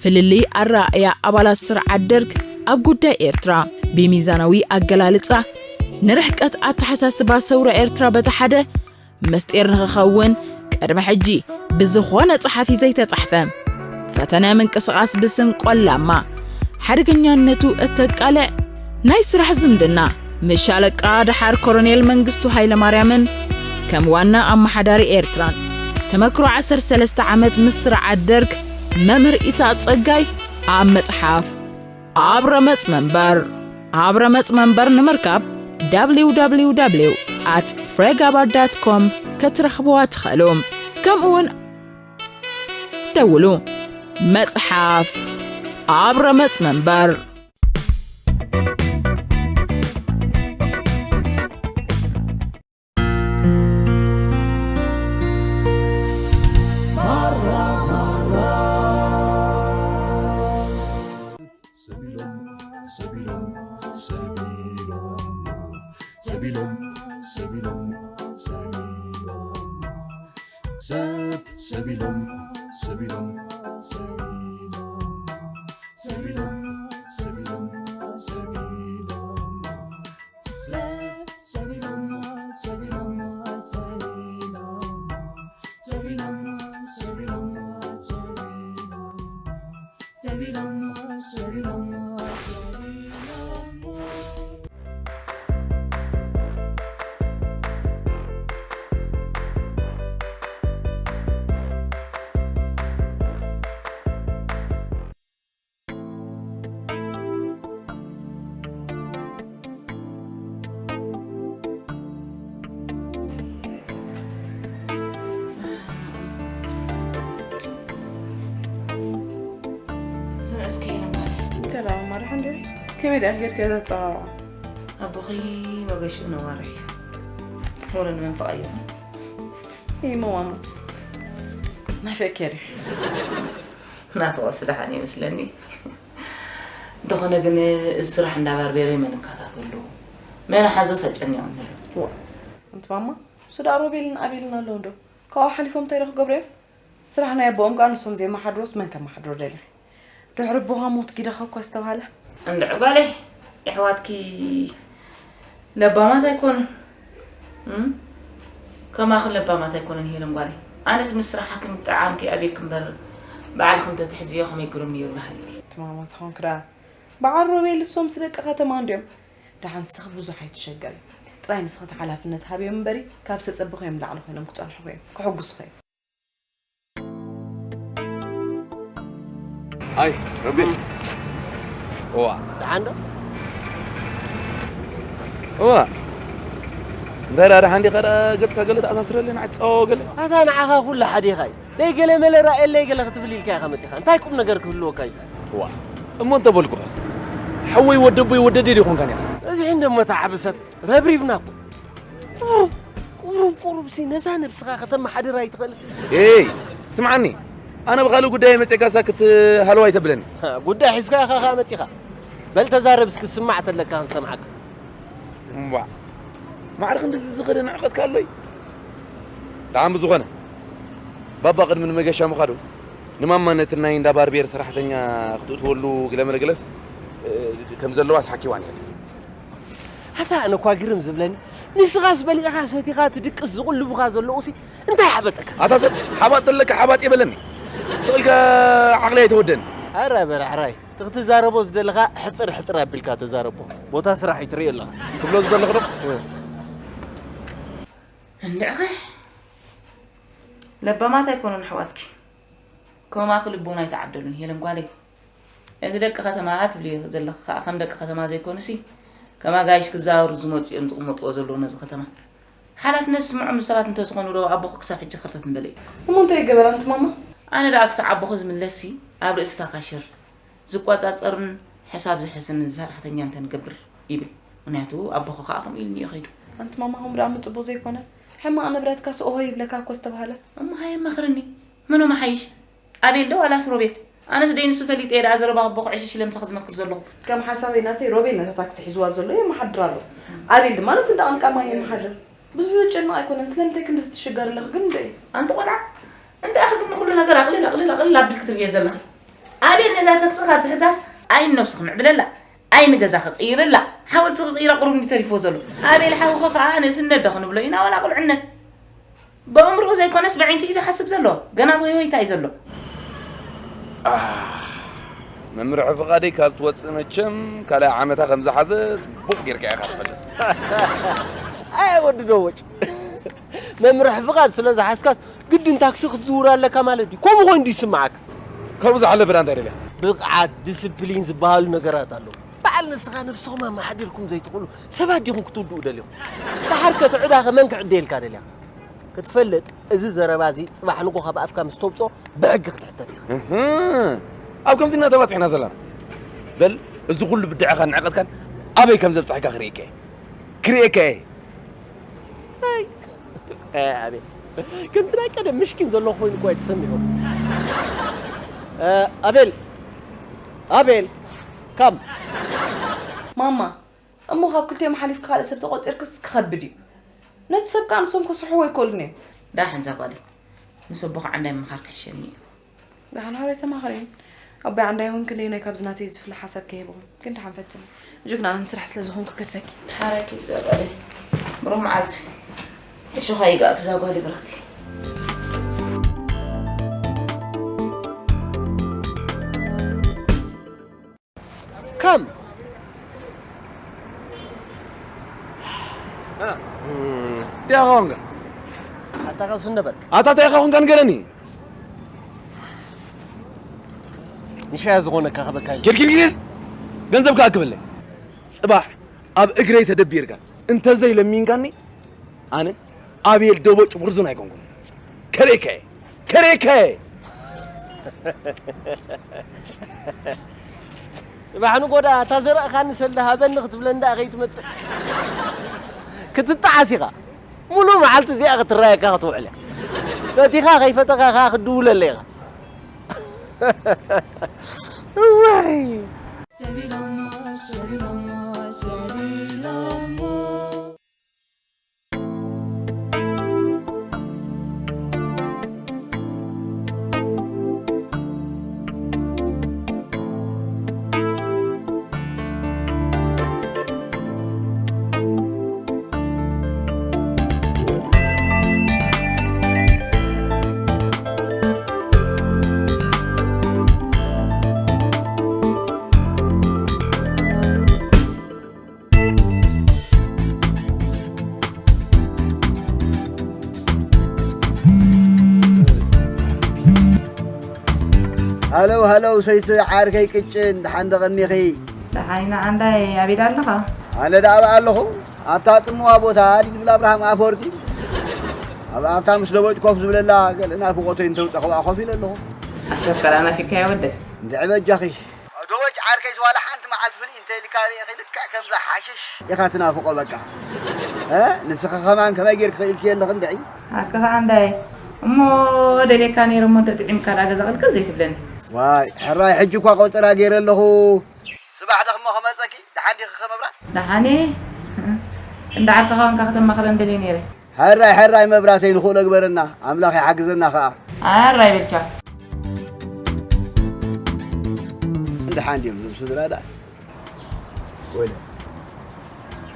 ፍልልይ ኣረኣእያ ኣባላት ስርዓት ደርግ ኣብ ጉዳይ ኤርትራ ብሚዛናዊ ኣገላልጻ፣ ንርሕቀት ኣተሓሳስባ ሰውራ ኤርትራ በቲ ሓደ፣ ምስጢር ንኽኸውን ቅድሚ ሕጂ ብዝኾነ ጸሓፊ ዘይተጻሕፈ። ፈተነ ምንቅስቓስ ብስም ቆላማ ሓደገኛነቱ እተቃልዕ ናይ ስራሕ ዝምድና ምስ ሻለቃ ደሓር ኮሎኔል መንግስቱ ሃይለማርያምን ከም ዋና ኣመሓዳሪ ኤርትራን ተመክሮ ዓሰርተ ሰለስተ ዓመት ምስ ስርዓት ደርግ መምህር ኢሳቕ ጸጋይ ኣብ መጽሓፍ ኣብ ረመጽ መንበር ኣብ ረመጽ መንበር ንምርካብ www at frega bar dot com ክትረኽብዋ ትኽእሉ። ከምኡውን ደውሉ። መጽሓፍ ኣብ ረመጽ መንበር። ስምዒ እስከ የለን ማለት። ሰላም ማርያም፣ እንዴ? ከመይ ደኣ ጌርካ እዛ ጸዋዋ? ኣቦኺ መገሽኡ ነዋርሕ እዩ። ወረ ንመንፈቕ ኣየኹ። ይመዋማ። ናፊቕኪ እየ። ናፍቖት ስደሓን ይመስለኒ። እንተኾነ ግን፣ እዚ ስራሕ እንዳ ባርቤረ መን እካታተሉ? መን ሓዞስ ኣጨኒቑኒ ኣሎ? ዋ፣ ኣንቲ ማማ፣ እሱ ደኣ ሮቤልን ኣቤልን ኣለዉ እንዶ? ካብኡ ሓሊፎም እንታይ ዶ ክገብሩ እዮም? ስራሕ ናይ ኣቦኦም ከኣ ንሶም ዘይመሓድሮስ መን ከመሓድሮ ደሊኺ? ድሕሪ ኣቦኻ ሞት ጊዳኻ እኳ ዝተባህለ። እንድዒ ጓለይ፣ የሕዋትኪ ለባማት ኣይኮኑን። እም? ከማኺ ለባማት ኣይኮኑን ሄለን ጓለይ። ኣነስ ምስ ስራሕኪ ምጥዕዓምኪ ኣቤኪ እምበር፣ ባዕልኺ እንተትሕዝዮ ከመይ ግሩም ነይሩ በሃሊት እየ። ትማማ ተኾንኪ ደኣ በዓል ሮቤል እሶምስ ደቂ ከተማ እንድዮም። ደሓን ንስኺ ብዙሕ ኣይትሸገሪ። ጥራይ ንስኺ እቲ ሓላፍነት ሃብዮም እምበሪ፣ ካብ ዝተጸበኽዮም ንላዕሊ ኮይኖም ክጸንሑኺ እዮም፣ ክሕጉስኺ እዮም። ኣይ ረቢ። እዋ። ደሓን ዶ? እዋ። እንታይ ደኣ ደሓን ዲኻ? ደኣ ገጽካ ገለ ተኣሳስረለይ፣ ንዓይ ትጻወ ገለ። ኣታ ንዓኻ ኩሉ ሓደ ኢኻ እዩ። ደይ ገለ መለ ራእየለይ ገለ ክትብል ኢልካ ኢኻ መጺኻ። እንታይ ቁም ነገር ክህልወካ እዩ? እዋ። እሞ እንተ በልኩኻስ፣ ሓወይ ወደቦይ ወደደይ ዲኹም ካን ኢኻ? እዚ ሕንደ መታዓቢ ሰብ ረብሪብና እኮ። ቁሩብ፣ ቁሩብ፣ ቁሩብ ሲ ነዛ ነብስኻ ከተመሓድር ኣይትኽእልን? ኤይ፣ ስምዓኒ። ኣነ ብኻልእ ጉዳይ መጺእካሳ ክትሃልዋ ኣይተብለኒ። ሃ፣ ጉዳይ ሒዝካ ኢኻ ኸኣ መጺኻ። በል ተዛረብ እስኪ፣ ስማዕ ተለካ ክንሰምዓካ። እምቧ። ማዕረ ክንድዚ ዝኸደ ንዕቐትካ ኣሎይ? ደሓን ብዝኾነ፣ ባባ ቅድሚ ንመገሻ ምኻዱ፣ ንማማ ነቲ ናይ እንዳ ባርቤር ሰራሕተኛ ክትእትወሉ ግለመለግለስ፣ እ፣ ከም ዘለዋ ተሓኪዋ ነይሩ። ኣታ ኣነ እኳ ግርም ዝብለኒ፣ ንስኻስ በሊዕኻ ሰቲኻ ትድቅስ ዝቕልቡኻ ዘለዉሲ እንታይ ሓበጠካ? ኣታ ሰብ፣ ሓባጥ ተለካ ሓባጥ የበለኒ። ስቕ ኢልካ ዓቕሊ ኣይተወደኒ። ኣረ በራሕራይ፣ እቲ ክትዛረቦ ዝደለኻ ሕጥር ሕጥር ኣቢልካ ተዛረቦ። ቦታ ስራሕ እዩ ትርኢ ኣለኻ። ክብሎ ዝደለኹ ዶ? እ። እንድዕኸ፣ ለባማት ኣይኮኑን ኣሕዋትኪ። ከማኺ ልቦና ኣይተዓደሉን ሄለን ጓለይ። እቲ ደቂ ከተማ ትብልዮ ዘለኺ ከኣ ከም ደቂ ከተማ ዘይኮኑሲ፣ ከም ኣጋይሽ ክዘዋወሩ ዝመጹ እዮም ዝቕመጥዎ ዘለዉ ነዚ ከተማ። ሓላፍነት ዝስምዖም ሰባት እንተዝኾኑ ዶ ኣቦኺ ክሳብ ሕጂ ክርተት ምበለ እዩ? እሞ እንታይ ይገበር ኣንቲ ማማ? ኣነ ደኣ ክሳዕ ኣቦኺ ዝምለስሲ ኣብ ርእሲ እታ ካሸር ዝቆጻጸርን ሕሳብ ዝሕዝን ሰራሕተኛ እንተንገብር ይብል። ምኽንያቱ ኣቦኺ ከኣ ከምኡ ኢሉኒ እዩ ከይዱ። ኣንቲ ማማ ከምኡ ደኣ ምጽቡቕ ዘይኮነ? ሕማቕ ንብረትካስ ኦሆ ይብለካ እኮ ዝተባህለ። እሞ ሃየ መኽርኒ። መኖም ኣሓይሽ? ኣቤል ዶ ዋላስ ሮቤል? ኣነስ ደይ ንሱ ፈሊጠ እየ ደኣ ዘረባ ኣቦኺ ዕሽሽ ኢለ ምሳኺ ዝመክር ዘለኹ። ከም ሓሳበይ ናተይ ሮቤል ነታ ታክሲ ሒዝዋ ዘሎ የመሓድር ኣሎ። ኣቤል ድማ ነቲ እንዳ ቀምቃማይ የመሓድር። ብዙሕ ዘጨንቕ ኣይኮነን። ስለምንታይ ክንድዚ ትሽገሪ ኣለኺ ግን እንድዒ? ኣንቲ ቆልዓ፣ እንታይ ኢኺ ግን ንኹሉ ነገር ኣቕልል፣ ኣቕልል፣ ኣቕልል ኣቢልኪ ትርእዮ ዘለኺ? ኣቤል እዛ ተክሲ ካብ ዝሕዛስ ኣይን ነብስኺ ምዕብለላ፣ ኣይን ገዛኺ ቅይርላ፣ ሓወልትኺ ቅይራ ቁሩብ እንዲ ተሪፎ ዘሎ። ኣቤል ሓውኺ ከኣ ንእስነት ዶ ክንብሎ ኢና ዋላ ቁልዕነት? ብኣእምርኡ ዘይኮነስ ብዕንቱ እዩ ዝሓስብ ዘሎ። ገና ብህይወይታ እዩ ዘሎ። መምርሒ ፍቓደይ ካብ ትወፅእ መቸም ካልኣይ ዓመታ ከም ዝሓዘ ፅቡቕ ጌርካ ኢኻ ትፈልጥ። ኣይ ወዲ ደወጭ፣ መምርሒ ፍቓድ ስለ ዝሓዝካስ ግድን ታክሲ ክትዝውር ኣለካ ማለት ድዩ? ከምኡ ኮይኑ ድዩ ዝስምዓካ? ካብኡ ዝሓለፈ ዳ እንታይ ደልያ? ብቕዓት፣ ዲስፕሊን ዝበሃሉ ነገራት ኣለዉ። በዓል ንስኻ ነብስኹም ኣመሓዲርኩም ዘይትኽእሉ ሰባት ዲኹም ክትውድኡ ደሊኹም? ደሓር ከ እቲ ዕዳ ከ መን ክዕደየልካ ደልያ? ክትፈልጥ፣ እዚ ዘረባ እዚ ጽባሕ ንጎ ካብ ኣፍካ ምስ ተውጽኦ ብሕጊ ክትሕተት ኢኻ። እህ፣ ኣብ ከምዚ ኢና ተባጺሕና ዘለና። በል፣ እዚ ኩሉ ብድዐኻን ንዕቀትካን ኣበይ ከም ዘብጽሐካ ክርእየካ እየ። ክርእየካ እየ። ኣይ፣ ኣይ፣ ኣቤል። ከምቲ ናይ ቀደም ምሽኪን ዘለኹ ኮይኑ እኮ ኣይተሰሚዑ። እ፣ ኣቤል፣ ኣቤል፣ ካም። ማማ፣ እሞ ካብ ክልቲኦም ሓሊፍካ ካልእ ሰብ ተቖጺርክስ ክኸብድ እዩ። ነቲ ሰብ ከኣ ንሶም ከስርሕዎ ኣይክእሉን እዮም። ደሓን እዛ ጓለይ፣ ምስ ኣቦኻ ዓንዳይ ምምኻር ክሕሸኒ እዩ። ደሓን ሓራይ ተማኸሪ። ኣቦይ ዓንዳይ እውን ክንደየናይ ካብዚ ናተይ ዝፍለ ሓሳብ ከይህብኹም። ግን ደሓን ፈትኑ። ጅግና ኣነ ንስራሕ ስለ ዝኾንኩ ከድፈኪ። ሓራይ ኪድ እዛ ጓለይ። ብሩህ መዓልቲ። እሾኻ ይግኣክ እዛ ጓለይ ብርኽቲ። ከም እንታይ ኾንካ? ኣታ ከሱ ነበርካ። ኣታ እንታይ ኾንካ ንገረኒ። ንሻያ ዝኾነካ ከበካ እዩ። ኪድ ኪድ ኪድ። ገንዘብ ከኣክብለይ። ጽባሕ ኣብ እግረይ ተደቢርካ እንተዘይ ለሚንካኒ ኣነ ኣቤል ደቦጭ ውርዙን ኣይኮንኩን። ከሬከ ከሬከ ጽባሕ ንጎዳ እታ ዘረእኻኒ ሰለ ሃበኒ ክትብለኒ ደኣ ከይትመጽእ ክትጠዓስ ኢኻ። ሙሉእ መዓልቲ እዚኣ ክትረኣየካ ክትውዕል እያ። ፈቲኻ ከይፈተኻ ከኣ ክትድውለለ ኢኻ። እዋይ! ሃለው ሃለው ሰይቲ ዓርከይ ቅጭን፣ ደሓን ዶ ቀኒኺ? ደሓን ኢና ዓንዳይ፣ ኣበይ ኣለኻ? ኣነ ደኣ ኣብኣ ኣለኹ፣ ኣብታ ጽምዋ ቦታ ድዩ ዝብል ኣብርሃም ኣፈወርቂ። ኣብ ኣብታ ምስ ደቦጭ ኮፍ ዝብለላ ገለ ናፍቖተይ እንተውጸኽዋ ኮፍ ኢለ ኣለኹ። ኣሸከራ ናፊካያ ወደይ። እንድዒ በጃኺ። ደቦጭ ዓርከይ ዝዋላ ሓንቲ መዓልቲ ፍልይ እንተ ኢልካ ርኢኺ ልክዕ ከምዛ ሓሽሽ ኢኻ ትናፍቖ በቃ። እ ንስኺ ከማን ከመይ ጌርኪ ክኢልኪ ኣለኺ እንድዒ። ሓቅኻ ዓንዳየ እሞ ደልየካ ነይረ እሞ እንተጥዒምካ ደኣ ገዛ ቅልቅል ዘይትብለኒ። ዋይ ሕራይ ሕጂ እኳ ቆጸራ ገይረ ኣለኹ። ጽባሕ ደኽሞ ክመጸኪ ደሓን ዲኺ ከ መብራት? ደሓን እየ። እንዳ ዓርከኻ ኮንካ ከተማኽረኒ ደልየ ነይረ። ሕራይ ሕራይ መብራተይ ንኽእሎ ግበረና ኣምላኽ ይሓግዘና ኸኣ። ሕራይ በጃ። ደሓን ድዮም እዞም ስድራ ደኣ? ወይለ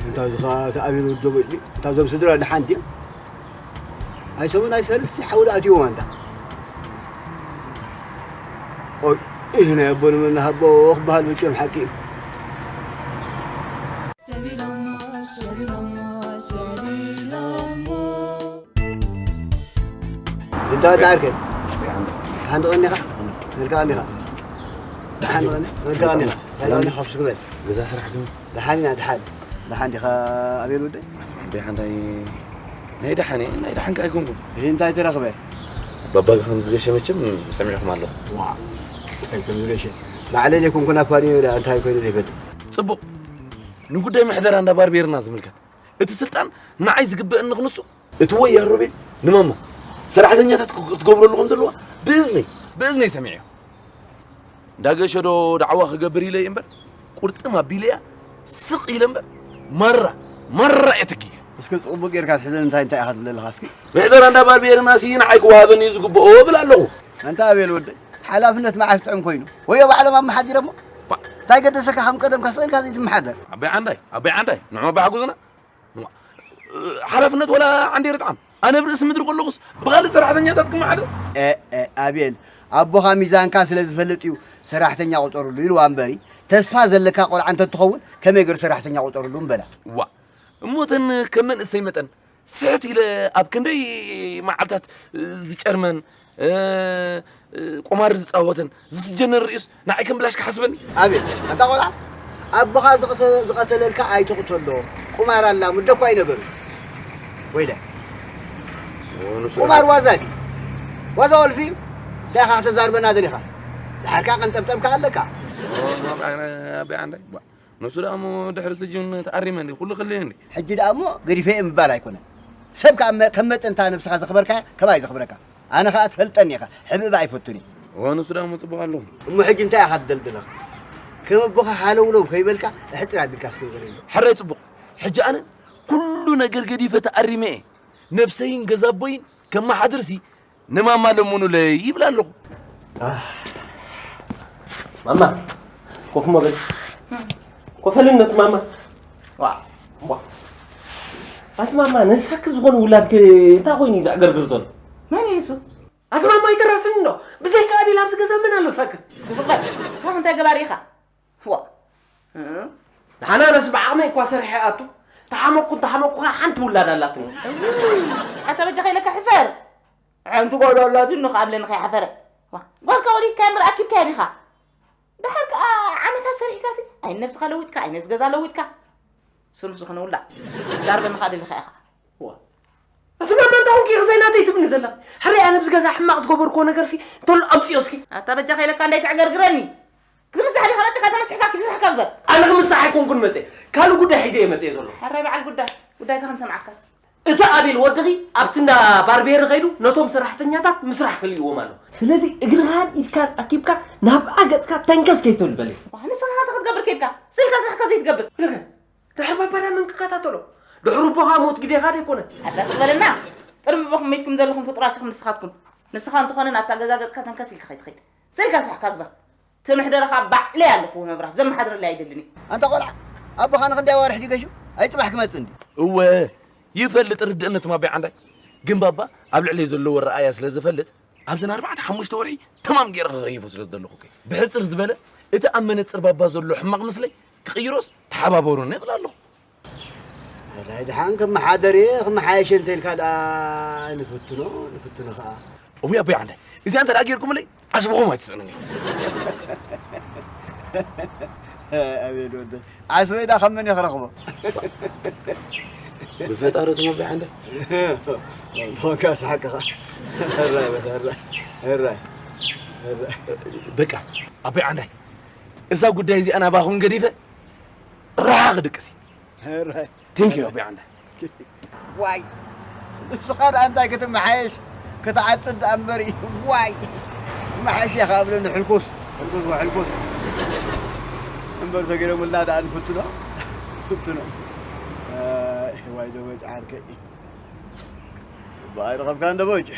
እንታ ዝኻ ተኣቢሉ ወዶ በጭ እንታ ዞም ስድራ ደሓን ድዮም? ኣይ ሰሙን ኣይ ሰልስቲ ሓውዳ ኣትይዎም ኣንታ። ቆይ ይህ ናይ ኣቦ ንመን ሃቦ ክበሃል መቸም ሓቂ እዩ። እንታ ዳርከ ሓንቲ ቀኒኻ መልካ ቀኒኻ ሓንቲ ቀኒ መልካ ቀኒኻ ሓንቲ ቀኒ ከብሱ ክበል ገዛ ስራሕ ግን ደሓን ኢና ደሓን ደሓን ዲኻ ኣቤል ወደይ ኣስማዕበይ ሓንታይ ናይ ደሓን እየ ናይ ደሓን ከ ኣይኮንኩም እዚ እንታይ ተረኽበ ባባ ከም ዝገሸ መቸም ሰሚዕኩም ኣለኹ ዋ እንታይ ከም ዝገሸ ባዕለይ ዘይኮንኩን ኣኳ እንታይ ኮይኑ ዘይፈልጥ ጽቡቕ ንጉዳይ ምሕደራ እንዳ ባርቤርና ዝምልከት እቲ ስልጣን ንዓይ ዝግበእኒ ክንሱ እቲ ወያ ሮቤል ንማማ ሰራሕተኛታት ክትገብረሉ ከም ዘለዋ ብእዝነይ ብእዝነይ ሰሚዐዮ እንዳገሸዶ ዳዕዋ ክገብር ኢለ እየ እምበር ቁርጥም ኣቢለያ ስቕ ኢለ እምበር ማራ ማራ እየ ተኪከ እስከ ጽቡቅ ጌርካ ትሕዘን እንታይ እንታይ ኢኻ ትብለልኻ እስኪ ምሕደራ እንዳ ባርቤርና ሲ ንዓይ ክወሃበኒ እዩ ዝግብኦ ብል ኣለኹ ኣንታ ኣቤል ወደይ ሓላፍነት መዓስ ጥዑም ኮይኑ? ወዮ ባዕሎም ኣመሓዲሮሞ። ባ- እንታይ ገደሰካ፣ ከም ቀደምካ ስቕ ኢልካ ዘይትመሓደር? ኣቦይ ዓንዳይ፣ ኣቦይ ዓንዳይ፣ ንዕማ ባሕጉዝና። ንዋ- ሓላፍነት ወላ ዓንዲ ርጣም። ኣነ ኣብ ርእሲ ምድሪ ከለኹስ ብኻልእ ሰራሕተኛታት ክመሓደር? እ፣ እ፣ ኣቤል፣ ኣቦኻ ሚዛንካ ስለ ዝፈልጥ እዩ ሰራሕተኛ ቁጸርሉ ኢልዋ እምበሪ፣ ተስፋ ዘለካ ቆልዓ እንተትኸውን ከመይ ገይሩ ሰራሕተኛ ቁጸርሉ ምበላ። ዋ፣ እሞ እተን ከም መንእሰይ መጠን ስሕት ኢለ ኣብ ክንደይ መዓልታት ዝጨርመን፣ እ፣ እ፣ ቁማር ዝጻወትን ዝስጀንን ርእዩስ ንዓይ ከም ብላሽ ክሓስበኒ? ኣቤል፣ ኣንታ ቆልዓ፣ ኣቦኻ ዝቕተ-፣ ዝቐተለልካ ኣይትቕተሎ፣ ቁማር ኣላምዶ እኳ እዩ ነገሩ። ወይለ፣ ኦ፣ ንሱ ቁማር ደኣ ዋዛ ድዩ? ዋዛ ወልፊ እዩ? እንታይ ኢኻ ከተዛርበና ደሊኻ? ድሓር ከኣ ቀንጠብጠብካ ኣለካ። ኦ፣ ንባብ ዓይነ-፣ ኣበይ ዓንዳይ? ቧ፣ ንሱ ደኣ እሞ ድሕሪ ስጅን ተኣሪመ እንዲ፣ ኩሉ ክልእ እንዲ። ሕጂ ደኣ እሞ ገዲፈ እየ ምባል ኣይኮነን። ሰብ ከኣ መ-፣ ከም መጠንታ ነብስኻ ዘኽበርካያ ከማይ ዘኽብረካ። ኣነ ኸኣ ትፈልጠኒ ኢኻ፣ ሕብእባ ኣይፈቱን እየ። እወ፣ ንሱ ደኣ እሞ ጽቡቕ ኣለኹ። እሞ ሕጂ እንታይ ኢኻ ትደልድለኻ? ከም ኣቦኻ ሃለውለው ከይበልካ፣ ኣሕጽር ኣቢልካ እስኪ ንገረኒ። ሕራይ ጽቡቕ። ሕጂ ኣነ ኩሉ ነገር ገዲፈ ተኣሪመ እየ። ነብሰይን ገዛ ኣቦይን ከመሓድርሲ ንማማ ለምኑለይ ይብል ኣለኹ። ኣህ፣ ማማ፣ ኮፍ እሞ በል። ኮፈልን ነቲ ማማ። ዋ፣ ዋ። ኣቲ ማማ፣ ነሳኪ ዝኾነ ውላድኪ እንታይ ኮይኑ እዩ ዘዕገርግር ዘሎ? መን እዩ ንሱ? ኣቲ ማማ፣ ኣይተራስኒ እንዶ። ብዘይካ ኣቤል ኣብዚ ገዛ መን ኣሎ ሳኪ? ዝኽበር፣ ንስኻ እንታይ ገባሪ ኢኻ? ዋ። እ? ንሓና ኣነስ ብዓቕመይ እኳ ሰሪሐ ኣቱ። ተሓመቅኩ እንተሓመቅኩ ኸዓ ሓንቲ ውላድ ኣላትኒ። እውይ፣ ኣታ በጃኻ ኢለካ ሕፈር። ሓንቲ ጓል ኣላትኒ ኸዓ ብለኒ ከይሓፈረ። ዋ፣ ጓልካ ወሊድካያ እምበር ኣኪብካያ ዲኻ? ደሓር ከኣ ዓመታት ሰሪሕካሲ፣ ኣይ ነብስኻ ለዊጥካ፣ ኣይ ነዚ ገዛ ለዊጥካ። ስኑፍ ዝኾነ ውላድ። ዛርበኒ ኸኣ ደሊኻ ኢኻ። ዋ። ኣቲ ማማ እንታይ ኮንኪ ኢኺ ዘይናተይ ትብልኒ ዘለኺ? ሕራይ ኣነ ኣብዚ ገዛ ሕማቕ ዝገበርክዎ ነገርሲ እንተሎ ኣምጽዮ እስኪ። ኣታ በጃኻ ኢለካ እንዳይተዕገርግረኒ። ክምሳሕ ዲኻ መጺኻ ተመሲሕካ ክስራሕካ ግበር። ኣነ ክምሳሕ ኣይኮንኩን መጽየ። ካልእ ጉዳይ ሒዘ እየ መጽየ ዘለኹ። ሕራይ በዓል ጉዳይ፣ ጉዳይካ ክንሰምዓካስ። እቲ ኣቤል ወድኺ ኣብቲ እንዳ ባርቤሪ ኸይዱ ነቶም ሰራሕተኛታት ምስራሕ ከልእዎም ኣሎ። ስለዚ እግርኻን ኢድካን ኣኪብካ ናብኣ ገጽካ ተንከስ ከይትብል በሊ። ዋ፣ ንስኻ እንታይ ክትገብር ከይድካ? ስልካ ስራሕካ ዘይትገብር። ወለከ፣ ድሕሪ ባባ ዳመን ክከታተሎ? ድሕሪ ኣቦኻ ሞት ግዴኻ ዶ ኣይኮነን? ኣታ ስቕ በለና። ቅድሚ ኣቦኹም መይትኩም ዘለኹም ፍጡራት ኢኹም ንስኻትኩም። ንስኻ እንተኾነ ናብታ ገዛ ገጽካ ተንከስ ኢልካ ከይትኸይድ። ስልካ ስራሕካ ግበር። እቲ መሕደረኻ ባዕለይ ኣለኹዎ መብራት፣ ዘመሓድረለይ ኣይደልን እዩ። ኣንታ ቆልዓ፣ ኣቦኻ ንኽንደይ ኣዋርሕ ድዩ ገሹ? ኣይ ጽባሕ ክመጽእ እንድዩ። እወ፣ ይፈልጥ ርድእነትም ኣቦይ ዓንዳይ። ግን ባባ ኣብ ልዕለይ ዘለዎ ኣረኣእያ ስለ ዝፈልጥ፣ ኣብዘን ኣርባዕተ ሓሙሽተ ወርሒ ተማም ገይረ ክኸይፎ ስለ ዝደለኹ እኮ። ብሕጽር ዝበለ፣ እቲ ኣብ መነጽር ባባ ዘሎ ሕማቕ ምስለይ ክቕይሮስ ተሓባበሩኒ እብል ኣለኹ። ኣላይ ደሓን ክመሓደር እየ፣ ክመሓየሸ እንተ ኢልካ ደኣ ንፍትኖ፣ ንፍትኖ ኸኣ። እውይ ኣቦይ ዓንዳይ፣ እዚኣ እንተ ደኣ ጌርኩምለይ፣ ዓስብኹም ኣይትስእኑን ኢኹም። ኣቤል ወደይ፣ ዓስበይ ደኣ ካብ መን እየ ክረኽቦ? ብፈጣሪ እቶም ኣቦይ ዓንዳይ። እንተኾንካ ስሓቅኻ። እራይ በል፣ እራይ፣ እራይ፣ እራይ። በቃ፣ ኣቦይ ዓንዳይ፣ እዛ ጉዳይ እዚኣ ናባኹም ገዲፈ፣ ራሓ ክድቅስ እየ። እራይ። Thank you ኣቦይ ዓንዳይ። ዋይ፣ ንስኻ ደኣ እንታይ ክትመሓየሽ፣ ክትዓጽድ ደኣ እምበር እዩ። ዋይ፣ መሓየሽ እያ ከኣ ብለኒ ሕልኩስ፣ ሕልኩስ ወሕልኩስ። እምበር ሰጊሮምልና ደኣ ንፍትኖ፣ ፍትኖ። ኣይ፣ ዋይ ደቦጭ ዓርከይ። እባ ኣይረኸብካን ደቦጭ።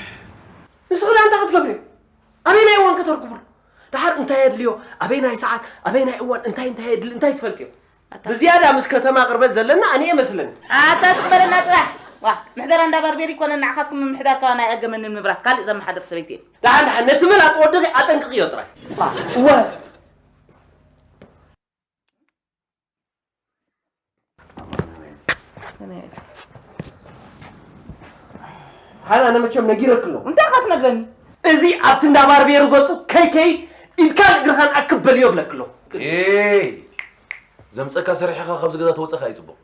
ንስኺ ደኣ እንታይ ክትገብሪ? ኣበየናይ እዋን ከተርክብሉ? ደሓር እንታይ የድልዮ? ኣበየናይ ሰዓት? ኣበየናይ እዋን? እንታይ እንታይ የድሊ? እንታይ ትፈልጥዮ? ኣታ ብዝያዳ ምስ ከተማ ቅርበት ዘለና ኣነ እየ መስለኒ። ኣታ ስቕ በለና ጥራሕ። ዋ፣ ምሕደራ እንዳ ባርቤሪ ይኮነን ንዓኻትኩም ምምሕዳር ካባና ኣይኣገመንን ምብራት ካልእ ዘመሓድር ሰበይቲ እየ። ደሓን ደሓን ነቲ መላጥ ወድኺ ኣጠንቅቕዮ ጥራይ። ዋ፣ እወ። ሓና ኣነ መቸም ነጊረክ ኣለኹ። እንታይ ኢኻ ትነግረኒ? እዚ ኣብቲ እንዳ ባርቤሩ ገጹ ከይከይድ ኢድካን እግርኻን ኣክብ በልዮ እብለክ ኣለኹ። ኤይ፣ ዘምጸካ ሰሪሕኻ ካብዚ ገዛ ተውጸኻ እዩ ጽቡቕ።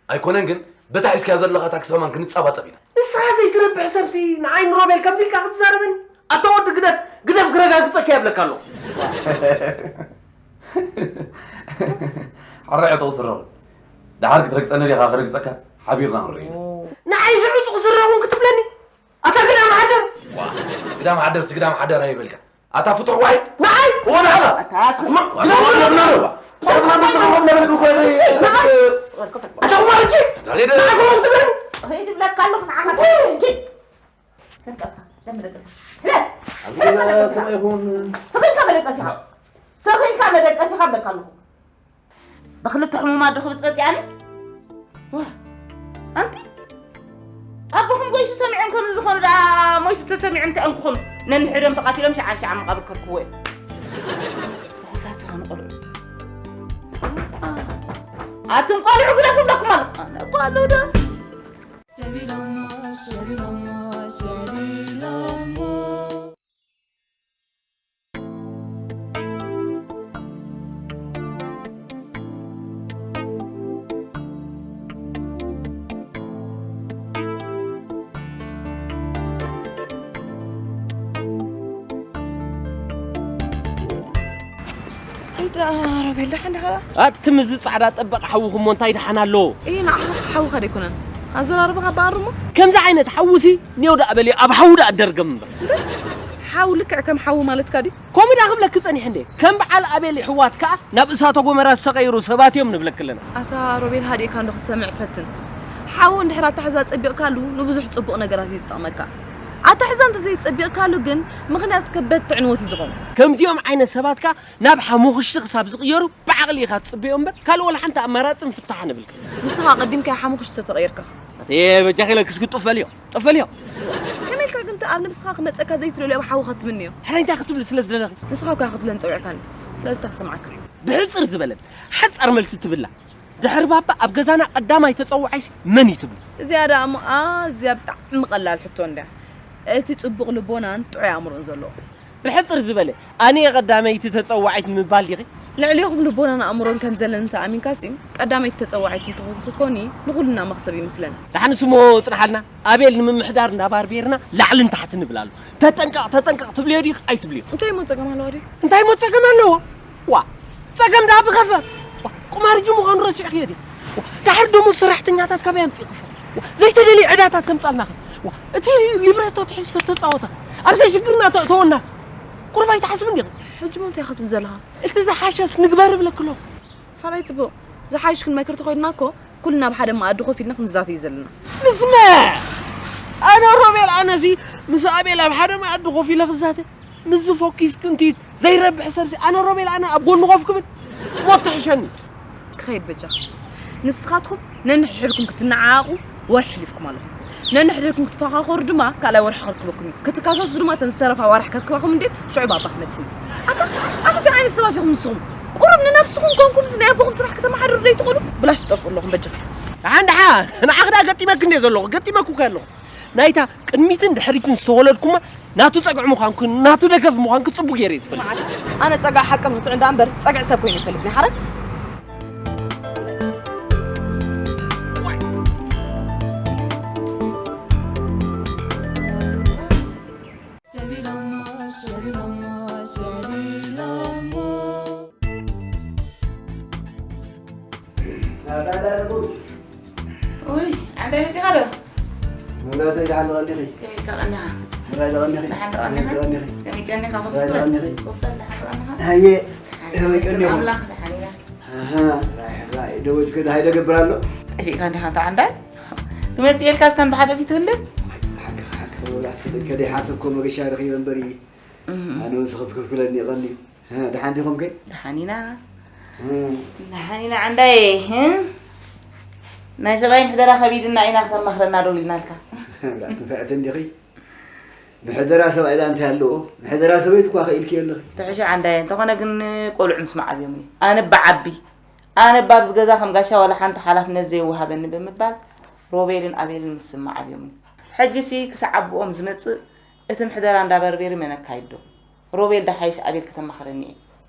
ኣይኮነን ግን፣ በታ ሒዝካያ ዘለኻ ታክሲ ከማን ክንጸባጸብ ኢና። ንስኻ ዘይትረብሕ ሰብሲ ንዓይ ንሮቤል ከምዚ ኢልካ ክትዛረበኒ? ኣታ ወዲ ግደፍ፣ ግደፍ ክረጋግጸካ እየ እብለካ ኣለኹ። ሕራይ ዕጡቕ ስረ ኹን። ደሓር ክትረግጸኒ ዲኻ ክረግጸካ? ሓቢርና ክንርኢ ኢና። ንዓይ እዚ ዕጡቕ ስረ ኹን ክትብለኒ? ኣታ ግዳም ሓደር! ዋ፣ ግዳም ሓደርሲ ግዳም ሓደር ኣይበልካ። ኣታ ፍጡር ዋይ! ንዓይ! እወ፣ ንዓኻ! ኣታ ኣስኽስ-፣ እማ፣ ግዳም ግዳም ሓደር! ግዳም ሓደር! ብዛዕባ ግዳም ሓደር! ንዓይ! ኣታ ቁማርቺ! ኣታ ሄደ! ንዓኻ ክትብለኒ? ሂድ እብለካ ኣለኹ ንዓኻ። ወይ! ኪድ! ተንቀሳ፣ ለምን ደቀሳ? ኣብ ገዛ ሰብኣይ ይኹን። ተኺልካ መደቀስ ኢኻ። ተኺልካ መደቀስ ኢኻ እብለካ ኣለኹ። ብኽልተ ሕሙማት ዶ ክብጽበጽ ያኒ? ዋ፣ ኣንቲ ኣቦኹም ጎይሹ ሰሚዖም ከምዚ ዝኾኑ ደኣ ሞይቱ ተሰሚዖም እንታይ እዮም ክኾኑ? ነንሕዶም ተቓቲሎም ሸዓ ሸዓ መቓብር ከርክብዎ እዮም። ርኹሳት ዝኾኑ ቆልዑ። ኣቱም ቆልዑ ግደፉ ብለኩም ኣሎ። ኣነ እኮ ኣለዉ ዶ? ሰቢሎሞ፣ ሰቢሎሞ፣ ሰቢሎሞ። ኣይታ ሮቤል፣ ደሓን ዲኻ? ኣቲ ምዚ ጻዕዳ ጠበቕ ሓውኹም እሞ እንታይ ደሓን ኣሎ? እይ፣ ንዓኻ ሓውኻ ደይኮነን። ኣዘራርባኻ በኣር እሞ። ከምዚ ዓይነት ሓውሲ ኔው ደኣ በልዮ፣ ኣብ ሓው ደኣ ደርገም እምበር። ሓው ልክዕ ከም ሓው ማለትካ ድዩ? ከምኡ ደኣ ክብለኪ ጸኒሐ እንዴ? ከም በዓል ኣቤል ይሕዋት ከኣ ናብ እሳተ ጎመራ ዝተቐይሩ ሰባት እዮም ንብለኪ ኣለና። ኣታ ሮቤል፣ ሃዲእካ እንዶ ክትሰምዕ ፈትን። ሓው እንድሕር ኣታሕዛ ጸቢቕካሉ ንብዙሕ ጽቡቕ ነገራት እዩ ዝጠቕመካ። ኣታሕዛ እንተዘይጸቢቕካሉ ግን ምኽንያት ከበድቲ ዕንወት እዩ ዝኾን። ከምዚኦም ዓይነት ሰባት ከኣ ናብ ሓሙኽሽቲ ክሳብ ዝቕየሩ ብዓቕሊ ኢኻ ትጽበዮ እምበር፣ ካልእ ወላ ሓንቲ ኣማራጺን ፍታሕን እብልካ። ንስኻ ኣቐዲምካ ሓሙኽሽቲ ተተቐየርካ። ኣቴ በጃኺ ኢለኪ እስኪ ጡፍ በልዮ፣ ጡፍ በልዮ። ከመይ ኢልካ ግን እቲ ኣብ ነብስኻ ክመጸካ ዘይትደልዮ ኣብ ሓውኻ ትምንዮ? ሕራይ እንታይ ክትብሊ ስለ ዝደለኺ? ንስኻ እኳ ክትብለን ጸዊዕካኒ። ስለዚ ተክሰምዓካ። ብሕጽር ዝበለት ሓጻር መልሲ ትብላ። ድሕሪ ባባ ኣብ ገዛና ቀዳማይ ተጸዋዓይሲ መን እዩ ትብሊ? እዚኣ ደኣ እሞ ኣዝያ ብጣዕሚ ቀላል ሕቶ እንድያ። እቲ ጽቡቕ ልቦናን ጥዑይ ኣእምሮን ዘለዎ። ብሕጽር ዝበለ፣ ኣነ እየ ቀዳመይቲ ተጸዋዒት ንምባል ዲኺ? ልዕሌኹም ልቦናን ኣእምሮን ከም ዘለኒ እንተ ኣሚንካሲ፣ ቀዳመይቲ ተጸዋዒት እንተኾንኩ ኮኒ ንኹልና መኽሰብ ይመስለኒ። ደሓን ስሞ ጽንሓልና፣ ኣቤል ንምምሕዳር እንዳባርቤርና ላዕልን ታሕትን ንብል ኣሎ። ተጠንቀቕ፣ ተጠንቀቕ ትብልዮ ዲኺ ኣይትብልዮ? እንታይ እሞ ጸገም ኣለዎ ድዩ? እንታይ እሞ ጸገም ኣለዎ? ዋ፣ ጸገም ደኣ ብኸፈ። ዋ፣ ቁማር እጂ ምዃኑ ረሲዕክዮ ድዩ? ዋ፣ ደሓር ደሞዝ ሰራሕተኛታት ካበይ ኣምጺኡ ክፈል? ዋ፣ ዘይተደልየ ዕዳታት ከምጻልናኸ? ዋ፣ እቲ ሊብሬቶ ትሒዝኪ ተተጻወተኸ? ኣብ ዘይሽግርና ተእተወናኸ? ቁሩብ ኣይትሓስብን ዲኺ? ሕጂ እሞ እንታይ ክትብል ዘለኻ? እቲ ዝሓሸስ ንግበር እብለኪ ኣለኹ። ሓራይ ጽቡቕ። ዝሓይሽ ክንመክር ተኾይንና እኮ፣ ኩልና ኣብ ሓደ መኣዲ ኮፍ ኢልና ክንዛተይ ዘለና። ንስማዕ! ኣነ ሮቤል፣ ኣነሲ ምስ ኣቤል ኣብ ሓደ መኣዲ ኮፍ ኢለ ክዛተ? ምስዚ ፎኪስ ክንቲት ዘይረብሕ ሰብሲ ኣነ ሮቤል ኣነ ኣብ ጎኑ ኮፍ ክብል? ሞት ትሕሸኒ። ክኸይድ በጃ። ንስኻትኩም ነንሕድሕድኩም ክትነዓዓቑ ወርሒ ሕሊፍኩም ኣለኹም። ነንሕድሕድኩም ክትፈኻኸሩ ድማ ካልኣይ ወርሒ ከርክበኩም እዩ። ክትካሰሱ ድማ እተን ዝተረፋ ኣዋርሕ ከርክባኹም እንድየን ሽዑ ባባ ክመጽእ እዩ። ኣታ፣ ኣታ እንታይ ዓይነት ሰባት ኢኹም ንስኹም? ቁሩብ ንነብስኹም ኮንኩም እዚ ናይ ኣቦኹም ስራሕ ከተመሓድሩ ዘይትኽእሉ? ብላሽ ትጠፍኡ ኣለኹም በጃ። ደሓን ደሓን፣ ንዓኺ ደኣ ገጢመኪ እንድየ ዘለኹ፣ ገጢመኪ እኮ ኣለኹ። ናይታ ቅድሚትን ድሕሪትን ዝተወለድኩማ ናቱ ጸግዒ ምዃንኩን ናቱ ደገፍ ምዃንኩ ጽቡቕ ገይረ እየ ዝፈልጥ። ኣነ ጸግዒ ሓቂ ርትዕ እንዳ እምበር ጸግዒ ሰብ ኮይነ ይፈልጥኒ ሓረግ። ሰቢሎሞ፣ ሰቢሎሞ፣ ሰቢሎሞ። ናታ ዳርጉ። ውይ፣ ዓንዳይ መጺኻ ዶ? መብራህተይ ደሓን ዶ ቀኒኺ? ከመይ ኢልካ ቀኒኻ? መብራህተይ ዶ ቀኒኺ? ደሓን ዶ ቀኒኻ? ከመይ ቀኒኺ? ከመይ ቀኒኻ? መብራህተይ ዶ ቀኒኺ? ኮፍ በል፣ ደሓን ዶ ቀኒኻ? ሃየ፣ ከመይ ቀኒኹም? ኣምላኽ ደሓን ኢና። ኣሃ፣ ራይ፣ ራይ፣ ደወጅ ከ ደሃይ ደገብር ኣሎ? ጠፊእካ እንዲኻ እንታ ዓንዳይ? ክመጽእ ኢልካ እስካን ብሓደ ፊት ትህልም? ሓቂ፣ ሓቂ፣ መብራህተይ፣ ከደይ ሓሰብኮ መገሻ ረኺበ እምበሪ። እህ። ኣነ እውን ስኽፍክፍ ክብለኒ ይቐንዩ። ሀ፣ ደሓን ዲኹም ከ? ደሓን ኢና። እ። ደሓን ኢና ዓንዳየ፣ እ? ናይ ሰብኣይ ምሕደራ ከቢድና ኢና ክተማኽረና ደው ኢልናልካ። ትንፍዕቲ እንዲኺ? ምሕደራ ሰብኣይ ዳ እንታይ ኣለዎ? ምሕደራ ሰበይቲ እኳ ኸኢልኪ ኣለኺ። ትሕሾ ዓንዳየ፣ እንተኾነ ግን ቆልዑ ምስማዕ ኣብዮምኒ። ኣነ እባ ዓቢ፣ ኣነ እባ ኣብዚ ገዛ ከም ጋሻ ዋላ ሓንቲ ሓላፍነት ዘይወሃበኒ ብምባል ሮቤልን ኣቤልን ምስማዕ ኣብዮምኒ። ሕጂሲ ክሳዕ ኣቦኦም ዝመጽእ እቲ ምሕደራ እንዳበርቤሪ መን ኣካይዶ? ሮቤል ደሓይስ ኣቤል ከተማኽረኒ እየ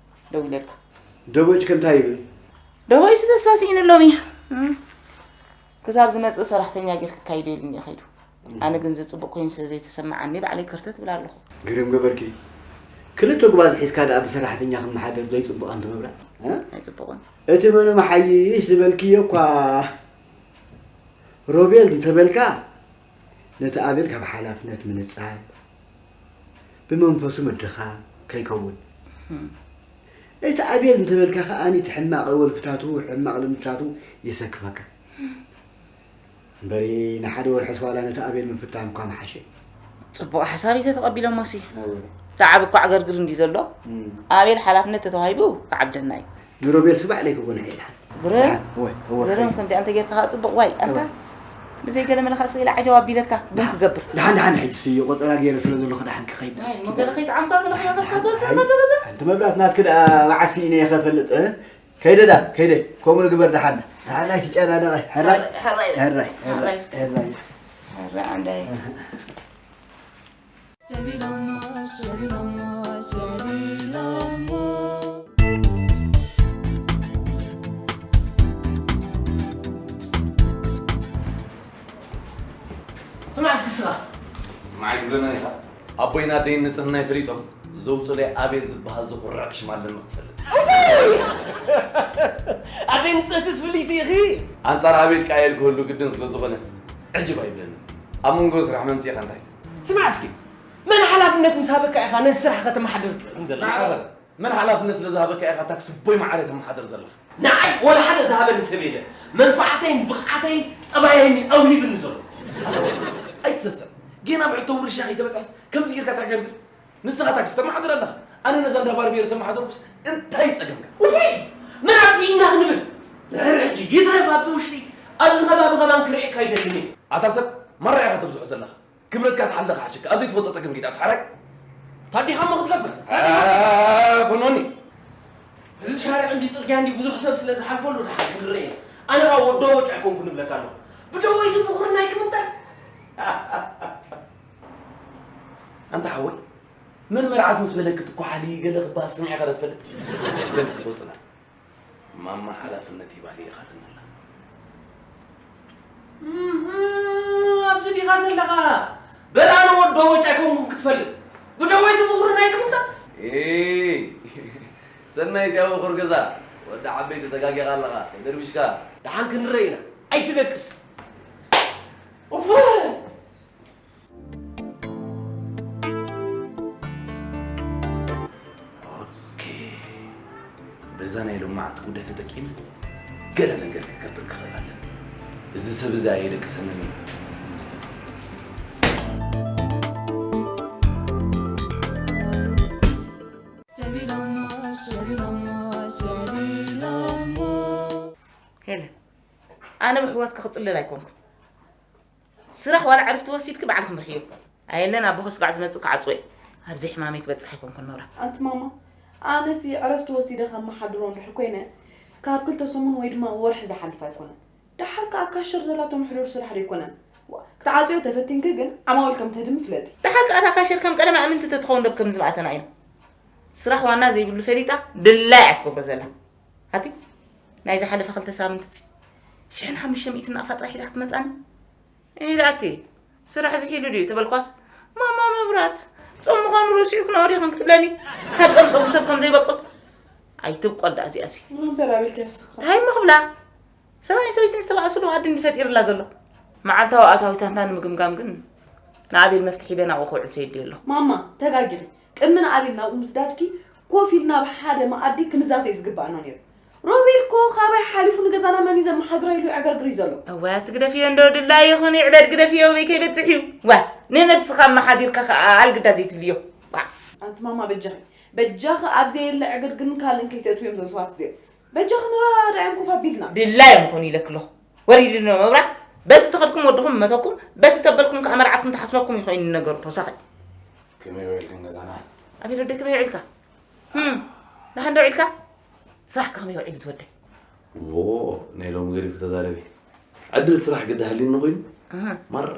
ደው ኢለልካ። ደቦጭ ከ እንታይ ይብል? ደቦጭ ተስፋ ስኢኑ ሎሚ። እም። ክሳብ ዝመጽእ ሰራሕተኛ ጌርካ ካይዶ ኢሉኒ እዩ ከይዱ። ኣነ ግን እዚ ጽቡቕ ኮይኑ ስለ ዘይተሰማዓኒ ባዕለይ ከርተት እብል ኣለኹ። ግርም ገበርኪ። ክልተ ጉባዝ ሒዝካ ደኣ ብሰራሕተኛ ክመሓደር ዘይጽቡቕ ኣንቲ መብራት? እ? ኣይጽቡቕን። እቲ መነ መሓይሽ ዝበልክዮ እኳ ሮቤል እንተበልካ፣ ነቲ ኣቤል ካብ ሓላፍነት ምንጻል፣ ብመንፈሱ ምድኻም ከይከውን። እም። እቲ ኣቤል እንተበልካ ከኣ፣ እቲ ሕማቕ ወልፍታቱ፣ ሕማቕ ልምድታቱ የሰክፈካ። እምበሪ፣ ንሓደ ወርሒ ዋላ ነቲ ኣቤል ምፍታን እኳ ምሓሸ። ጽቡቕ ሓሳብ እዩ ተተቐቢሎሞሲ። እወ። ክዓቢ እኮ ዕገርግር እንድዩ ዘሎ። እም። ኣቤል ሓላፍነት ተተዋሂቡ ክዓብደና እዩ። ንሮቤል ስባዕ ለይክጎና ኢልሓን። ግረ-፣ ደሓን፣ እወ፣ እወ፣ ግረም እወ። ከምዚኣ እንተ ጌርካ ከዓ ጽቡቕ። ዋይ፣ ኣንታ እወ። ብዘይ ገለ መለ ከዓ ስኢለ ዓጀብ ኣቢለካ ቡን ደሓን፣ ክገብር። ደሓን፣ ደሓን፣ ሕጂ ስዮ ቆጸራ ገይረ ስለ ዘለኹ ደሓን ክኸይድ። ዋይ፣ እሞ ገለ ከይጠዓምካ፣ ገለ ከይነኸፍካ ትወጽእ፣ ገለ፣ ገለ። ኣንቲ መብራት ናትኪ ደኣ መዓስ ስኢነ ኢኸ ፈልጥ፣ እ? ከይደ ዳ፣ ከይደ። ከምኡ ንግበር ደሓን። ደሓን ኣይትጨናነቐ። ሕራይ። ሕራይ። ሕራይ። ሕራይ እስከ። ሕራይ። ሕራይ ዓንዳይ። ሰቢሎሞ፣ ሰቢሎሞ፣ ሰቢሎሞ። ስማዕ እስኪ ስኻ። ስማዕ ኣይትብለና ኢኻ። ኣቦይን ኣደይን ንጽህናይ ፈሊጦም ዘውጽኡለይ ኣቤል ዝበሃል ዘኹርዕ ሽም ኣለኒ ክትፈልጥ። ኣደይ ንጽህቲ ፍልይቲ ኢኺ። ኣንጻር ኣቤል ቃየል ክህሉ ግድን ስለ ዝኾነ ዕጅብ ኣይብለንን። ኣብ መንጎ ስራሕ መምጽኢኻ እንታይ? ስማዕ እስኪ፣ መን ሓላፍነት ምስ ሃበካ ኢኻ ነዚ ስራሕ ከተመሓድር ትፍትን ዘለኻ? መዓረ፣ መን ሓላፍነት ስለ ዝሃበካ ኢኻ ታክሲ ቦይ መዓረ ተመሓድር ዘለኻ? ንዓይ ወላ ሓደ ዝሃበኒ ሰብ የለን። መንፋዓተይን ብቕዓተይን ጠባየይን ኣውሂብኒ ዘሎ። ኣይትሰስዕ። ጌና ብዕቶ ውርሻ ከይተበጽሐስ ከምዚ ጌርካ ተዕገርግር? ንስኻ ታክሲ ተመሓድር ኣለኻ። ኣነ ነዛ እንዳ ባርቤር ተመሓደርኩስ እንታይ ጸገምካ? እውይ! መን ኣጥፊእና ክንብል? ድሕሪ ሕጂ ይትረፍ ኣብቲ ውሽጢ፣ ኣብዚ ከባቢ ከማን ክርእየካ ኣይደልን እየ። ኣታ ሰብ፣ ማራ ኢኻ ተብዝሖ ዘለኻ። ክብረትካ ትሓልኻ ሓሽካ። ኣብዚ ትፈልጦ ጸገም ጌታ ትሓረቅ። ታዲኻ እሞ ክትገብር? አ፣ ፈኖኒ። እዚ ሻርዕ እንዲ ጽርግያ እንዲ ብዙሕ ሰብ ስለ ዝሓልፈሉ ድሓር ክንረኤ። ኣነ ኸኣ ወዶ ወጭ ኣይኮንኩን እብለካ ኣለኹ። ብደወይ ዝብኹርና ኣይክምንጠር። ኣንታ ሓወይ፣ መን መርዓት ምስ በለክ ትኳሓሊ ገለ ክበሃል ሰሚዕካ ዶ ትፈልጥ? በል ክትወጽና። ማማ ሓላፍነት ሂባሊ ኢኻ ትንላ። እህ፣ ኣብዚ ዲኻ ዘለኻ? በል ኣነ ወዶ ወጭ ኣይኮንኩን ክትፈልጥ። ብደወይ ዝብኹርና ኣይክምንጠር። ኤይ፣ ሰናይት ያው ኹር ገዛ። ወዲ ዓበይቲ ተጋጊኻ ኣለኻ። ደርቢሽካ። ደሓን ክንረ ኢና። ኣይትደቅስ። ኡፍ! ኦኬ። በዛ ናይ ሎማዓንቲ ጉዳይ ተጠቂመ ገለ ነገር ክገብር ክኽእል ኣለኒ። እዚ ሰብ እዚ ኣየደቅሰንን እዩ። ሰቢሎሞ፣ ሰቢሎሞ፣ ሰቢሎሞ። ሄለን፣ ኣነ ብሕወትኪ ክጽልል ኣይኮንኩን። ስራሕ ዋላ ዕረፍቲ ወሲድኪ ባዕልኺ ምርሕዮ። ኣየለን ኣቦኺ ስጋዕ ዝመጽእ ክዓጽዎ እየ። ኣብዚ ሕማመይ ክበጽሕ ኣይኮንኩን መብራት። ኣንቲ ማማ፣ ኣነሲ ዕረፍቲ ወሲደ ከመሓድሮ እንድሕር ኮይነ፣ ካብ ክልተ ሰሙን ወይ ድማ ወርሒ ዝሓልፍ ኣይኮነን። ደሓር ከኣ ካሸር ዘላቶ ምሕዱር ስራሕ ዶ ኣይኮነን? ዋ፣ ክትዓጽዮ ተፈቲንኪ ግን ዓማዊል ከም ትህድሚ ፍለጢ። ደሓር ከኣ እታ ካሸር ከም ቀደማ እምንቲ ተትኸውን ዶ ከምዚ ምኣተና ኢና። ስራሕ ዋና ዘይብሉ ፈሊጣ ድላያ እያ ትገብሮ ዘላ። ኣቲ ናይ ዝሓለፈ ክልተ ሳምንት'ቲ ሽሕን ሓሙሽተ ሚእትን ናቕፋ ጥራይ ሒዛ ክትመጻኒ ኢላ ኣቲ ስራሕ ዝሒሉ ድዩ ተበልኳስ፣ ማማ መብራት ጾም ምዃኑ ረሲዑ ክነወር ይኹን ክትብለኒ፣ ካብ ጾም ጾም ሰብ ከም ዘይበቁል ኣይትብቆል ደኣ እዚኣሲ። ምንም ተላቢልካ ይስኻ። እንታይ እሞ ክብላ? ሰብኣይን ሰበይትን ዝተባእሱሉ ኣዲ እንዲ ፈጢርላ ዘሎ። መዓልታዊ ኣታዊታትና ንምግምጋም ግን ንኣቤል መፍትሒ በናኡ ክውዕል ሰይድልዮ ኣለኹ። ማማ፣ ተጋጊኺ። ቅድሚ ንኣቤል ናብኡ ምስዳድኪ ኮፍ ኢልና ኣብ ሓደ መኣዲ ክንዛተዩ ዝግባኣና ነይሩ። ሮቤል እኮ ካባይ ሓሊፉ ንገዛና መን እዩ ዘመሓድራ ኢሉ ይዕገርግር እዩ ዘሎ። እወ፣ ትግደፍዮ እንዶ ድላይ ይኹን ይዕበድ ግደፍዮ ወይ ከይበጽሕ እዩ። ዋ፣ ንነብስኻ ኣመሓዲርካ ከኣ ኣልግዳ ዘይትብልዮ። ዋ። ኣንቲ ማማ በጃኺ፣ በጃኺ ኣብ ዘየለ ዕግርግርን ካልእን ከይተእትውዮም እዞም ሰባት እዚኦም። በጃኺ ንረዳዳዮም ኮፍ ኣቢልና። ድላዮም ይኹን ኢለኪ ኣለኹ። ወሪድንዮ መብራት፣ በቲ ተኸድኩም ወድኹም እመተኩም፣ በቲ ተበልኩም ከኣ መርዓትኩም ተሓስበኩም እዩ ኮይኑ ነገሩ ተወሳኺ። ከመይ ውዒልክን ገዛና? ኣቤል ወደይ ከመይ ውዒልካ? ህም፣ ደሓን ዶ ውዒልካ? ስራሕካ ከመይ ውዒሉ ዝወደይ? ዎ፣ ናይ ሎሚ ገዲፍኪ ተዛረቢ። ዕድል ስራሕ ግዲ ሃልዩኒ ኮይኑ፣ እህ። ማራ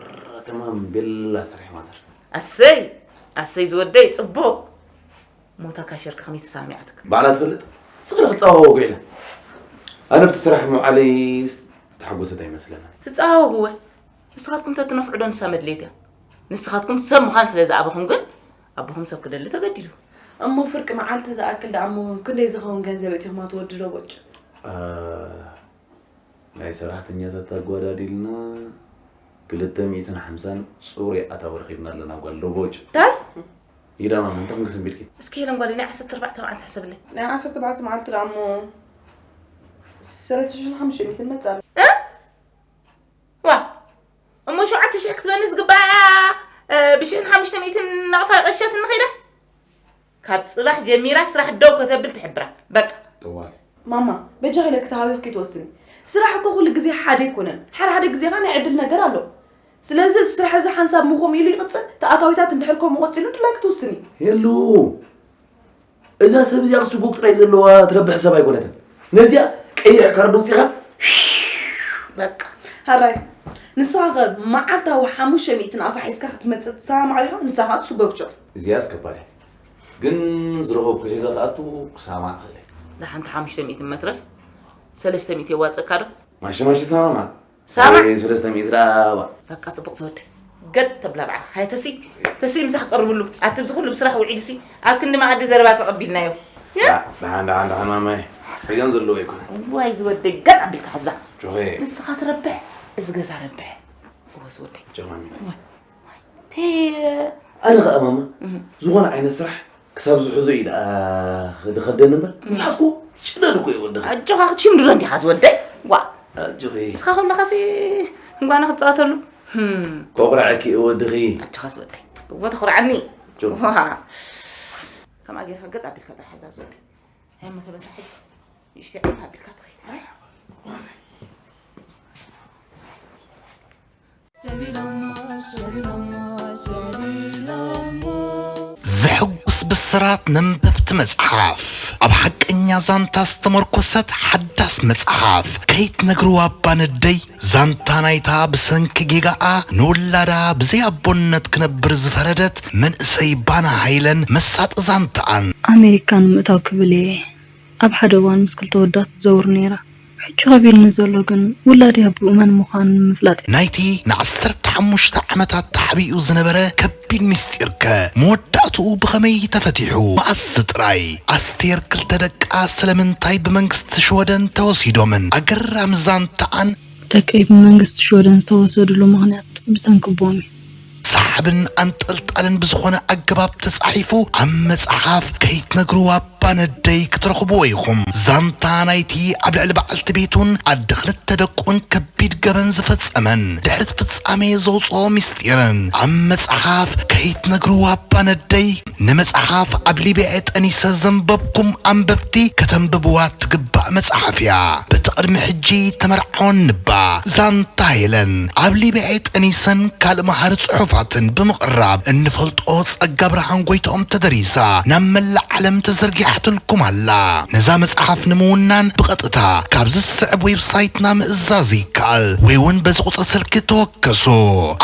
ተማም ቤላ ስራሕ ማዘር። ኣሰይ፣ ኣሰይ ዝወደይ፣ ጽቡቕ። ሞታ ካሸርካ ከመይ ተሳሚዓትካ? ባዕላ ትፈልጥ። ስኽለ ክጻወ ወጉዒላ። ኣነ ኣብቲ ስራሕ ምውዓለይ ዝተሓጎሰት ኣይመስለናን። ትጻወ ጉወ። ንስኻትኩም ተትነፍዑ ዶ ንሳ መድልየት እያ? ንስኻትኩም ሰብ ምዃን ስለ ዝኣበኹም ግን ኣቦኹም ሰብ ክደሊ ተገዲዱ። እሞ ፍርቂ መዓልቲ ዝኣክል ደኣ እሞ ክንደይ ዝኸውን ገንዘብ ኣእቲኹም ኣትወድዶ ቦጭ? ኣ፣ ናይ ሰራሕተኛታት ኣጓዳዲልና ክልተ ሚእትን ሓምሳን ጽሩይ ኣታዊ ረኺብና ኣለና ጓል ዶ ቦጭ? እንታይ? ይዳማ፣ እንታይ ክንክስ እንቢልኪ? እስኪ ሄለን ጓለይ ናይ ዓሰርተ ኣርባዕተ መዓልቲ ሕሰብለይ። ናይ ዓሰርተ ኣርባዕተ መዓልቲ ደኣ እሞ ሰለስተ ሽሕን ሓሙሽተ ሚእትን መጻ ኣሎ። እ? ዋ፣ እሞ ሸውዓተ ሽሕ ክትበኒ ዝግባኣ፣ እ፣ ብሽሕን ሓሙሽተ ካብ ጽባሕ ጀሚራ ስራሕ ደው ከተብል ትሕብራ። በቃ። እዋ። ማማ፣ በጃኺ ኢለኪ ተሃዊኽኪ ትወስኒ። ስራሕ እኮ ኩሉ ግዜ ሓደ ኣይኮነን። ሓደ ሓደ ግዜ ኸኣ ናይ ዕድል ነገር ኣሎ። ስለዚ እዚ ስራሕ እዚ ሓንሳብ ምኾም ኢሉ ይቕጽል፣ ተኣታዊታት እንድሕር ከምኡ ቀጺሉ ድላይኪ ትውስኒ። የሉ። እዛ ሰብ እዚኣ ክስጉግ ጥራይ ዘለዋ ትረብሕ ሰብ ኣይኮነትን። ነዚኣ ቀይሕ ካርድ ውጺኻ በቃ። ሃራይ፣ ንስኻ ኸ መዓልታዊ ሓሙሽተ ሚእቲ ናቕፋ ሒዝካ ክትመጽእ ትሰማማዕ ኢኻ? ንስኻ ኸኣ ትስጎግ ጆ። እዚኣስ ከባድ እያ። ግን ዝረኸብኩ ሒዘ ክኣቱ ክሰማማዕ እኽእል እየ። እዛ ሓንቲ ሓሙሽተ ሚእቲ መትረፍ ሰለስተ ሚእቲ የዋጽእካ ዶ? ማሺ ማሺ ሰማማዕ። ሰማዕ። ኣይ፣ ሰለስተ ሚእቲ ደኣ ዋ። በቃ ጽቡቕ ዝወደይ። ገጥ ተብላ ባዕልኻ። ሃይ ተሲ፣ ተሲ ምሳሕ ቀርብሉ። ኣቲ ብዚ ኩሉ ብስራሕ ውዒሉሲ ኣብ ክንዲ መኣዲ ዘረባ ተቐቢልናዮ። ያ? ደሓን ደሓን ደሓን ማማይ። ጸገም ዘለዎ ኣይኮነን። ዋይ ዝወደይ ገጥ ኣቢልካ ሓዛ። ጆኸ። ንስኻ ትረብሕ፣ እዚ ገዛ ረብሕ። እወ ዝወደይ። ጆማሚት። ዋይ። ቴ ኣነ ኸኣ ማማ ዝኾነ ዓይነት ስራሕ ክሳብ ዝሕዞ እዩ ደኣ ክድኸደኒ እምበር ምስ ሓዝኩ ጭደድ እኮ እዩ ወድኻ። ኣጆኻ ክትሽምድዶ እንዲኻ ዝወደይ። ዋ ኣጆኺ እስኻ ከለኻሲ ጓና ክትፃወተሉ። ኮቑራዐኪ እዩ ወድኺ። ኣጆኻ ዝወደይ። እወ ተኹርዓኒ። ዋ ከምኣ ጌርካ ገጥ ኣቢልካ ጥራሕ ሓዛ ዝወደይ። ሃይማ ተበሳ ሕጂ ንእሽተይ ዕንፋ ኣቢልካ ትኸይድ። ኣረ ዘሐጉስ ብስራት ነንበብቲ መጽሓፍ፣ ኣብ ሓቀኛ ዛንታ ዝተመርኮሰት ሓዳስ መጽሓፍ ከይትነግርዋ እባ ነደይ። ዛንታ ናይታ ብሰንኪ ጌጋኣ ንውላዳ ብዘይ ኣቦነት ክነብር ዝፈረደት መንእሰይ ባና ሃይለን መሳጢ ዛንታኣን። ኣሜሪካ ንምእታው ክብል እየ ኣብ ሓደ እዋን ምስ ክልተ ኣወዳት ትዘውር ነይራ። ሕጂ ከቢድኒ ዘሎ ግን ውላደይ ኣቦኡ መን ምዃኑ ንምፍላጥ እዩ። ናይቲ ንዓሰርተ ሓሙሽተ ዓመታት ተሓቢኡ ዝነበረ ከቢድ ምስጢርከ መወዳእትኡ ብኸመይ ተፈቲሑ? መኣስ ጥራይ? ኣስቴር ክልተ ደቃ ስለምንታይ ብመንግስቲ ሽወደን ተወሲዶምን? ኣገራሚ ዛንታኣን። ደቀይ ብመንግስቲ ሽወደን ዝተወሰድሉ ምኽንያት ብሰንኪ ኣቦኦም እዩ። ሰሓብን ኣንጠልጣልን ብዝኾነ ኣገባብ ተጻሒፉ ኣብ መጽሓፍ ከይትነግርዋ ባነደይ ክትረኽብዎ ኢኹም። ዛንታ ናይቲ ኣብ ልዕሊ በዓልቲ ቤቱን ኣደ ክልተ ደቁን ከቢድ ገበን ዝፈጸመን ድሕሪ እቲ ፍጻሜ ዘውጽኦ ምስጢርን ኣብ መጽሓፍ ከይትነግርዋ ባነደይ ንመጽሓፍ ኣብ ሊብያ'የ ጠኒሰ ዘንበብኩም ኣንበብቲ ከተንብብዋ ትግባእ መጽሓፍ እያ። በቲ ቅድሚ ሕጂ ተመርዓወን ንባ ዛንታ ሄለን ኣብ ሊብያ'የ ጠኒሰን ካልእ መሃሪ ጽሑፋትን ብምቕራብ እንፈልጦ ጸጋብርሃን ጎይትኦም ተደሪሳ ናብ መላእ ዓለም ተዘርጊሓትልኩም ኣላ። ነዛ መጽሓፍ ንምውናን ብቐጥታ ካብዚ ዝስዕብ ዌብሳይትና ምእዛዝ ይከኣል ወይ እውን በዚ ቁጽሪ ስልኪ ተወከሱ።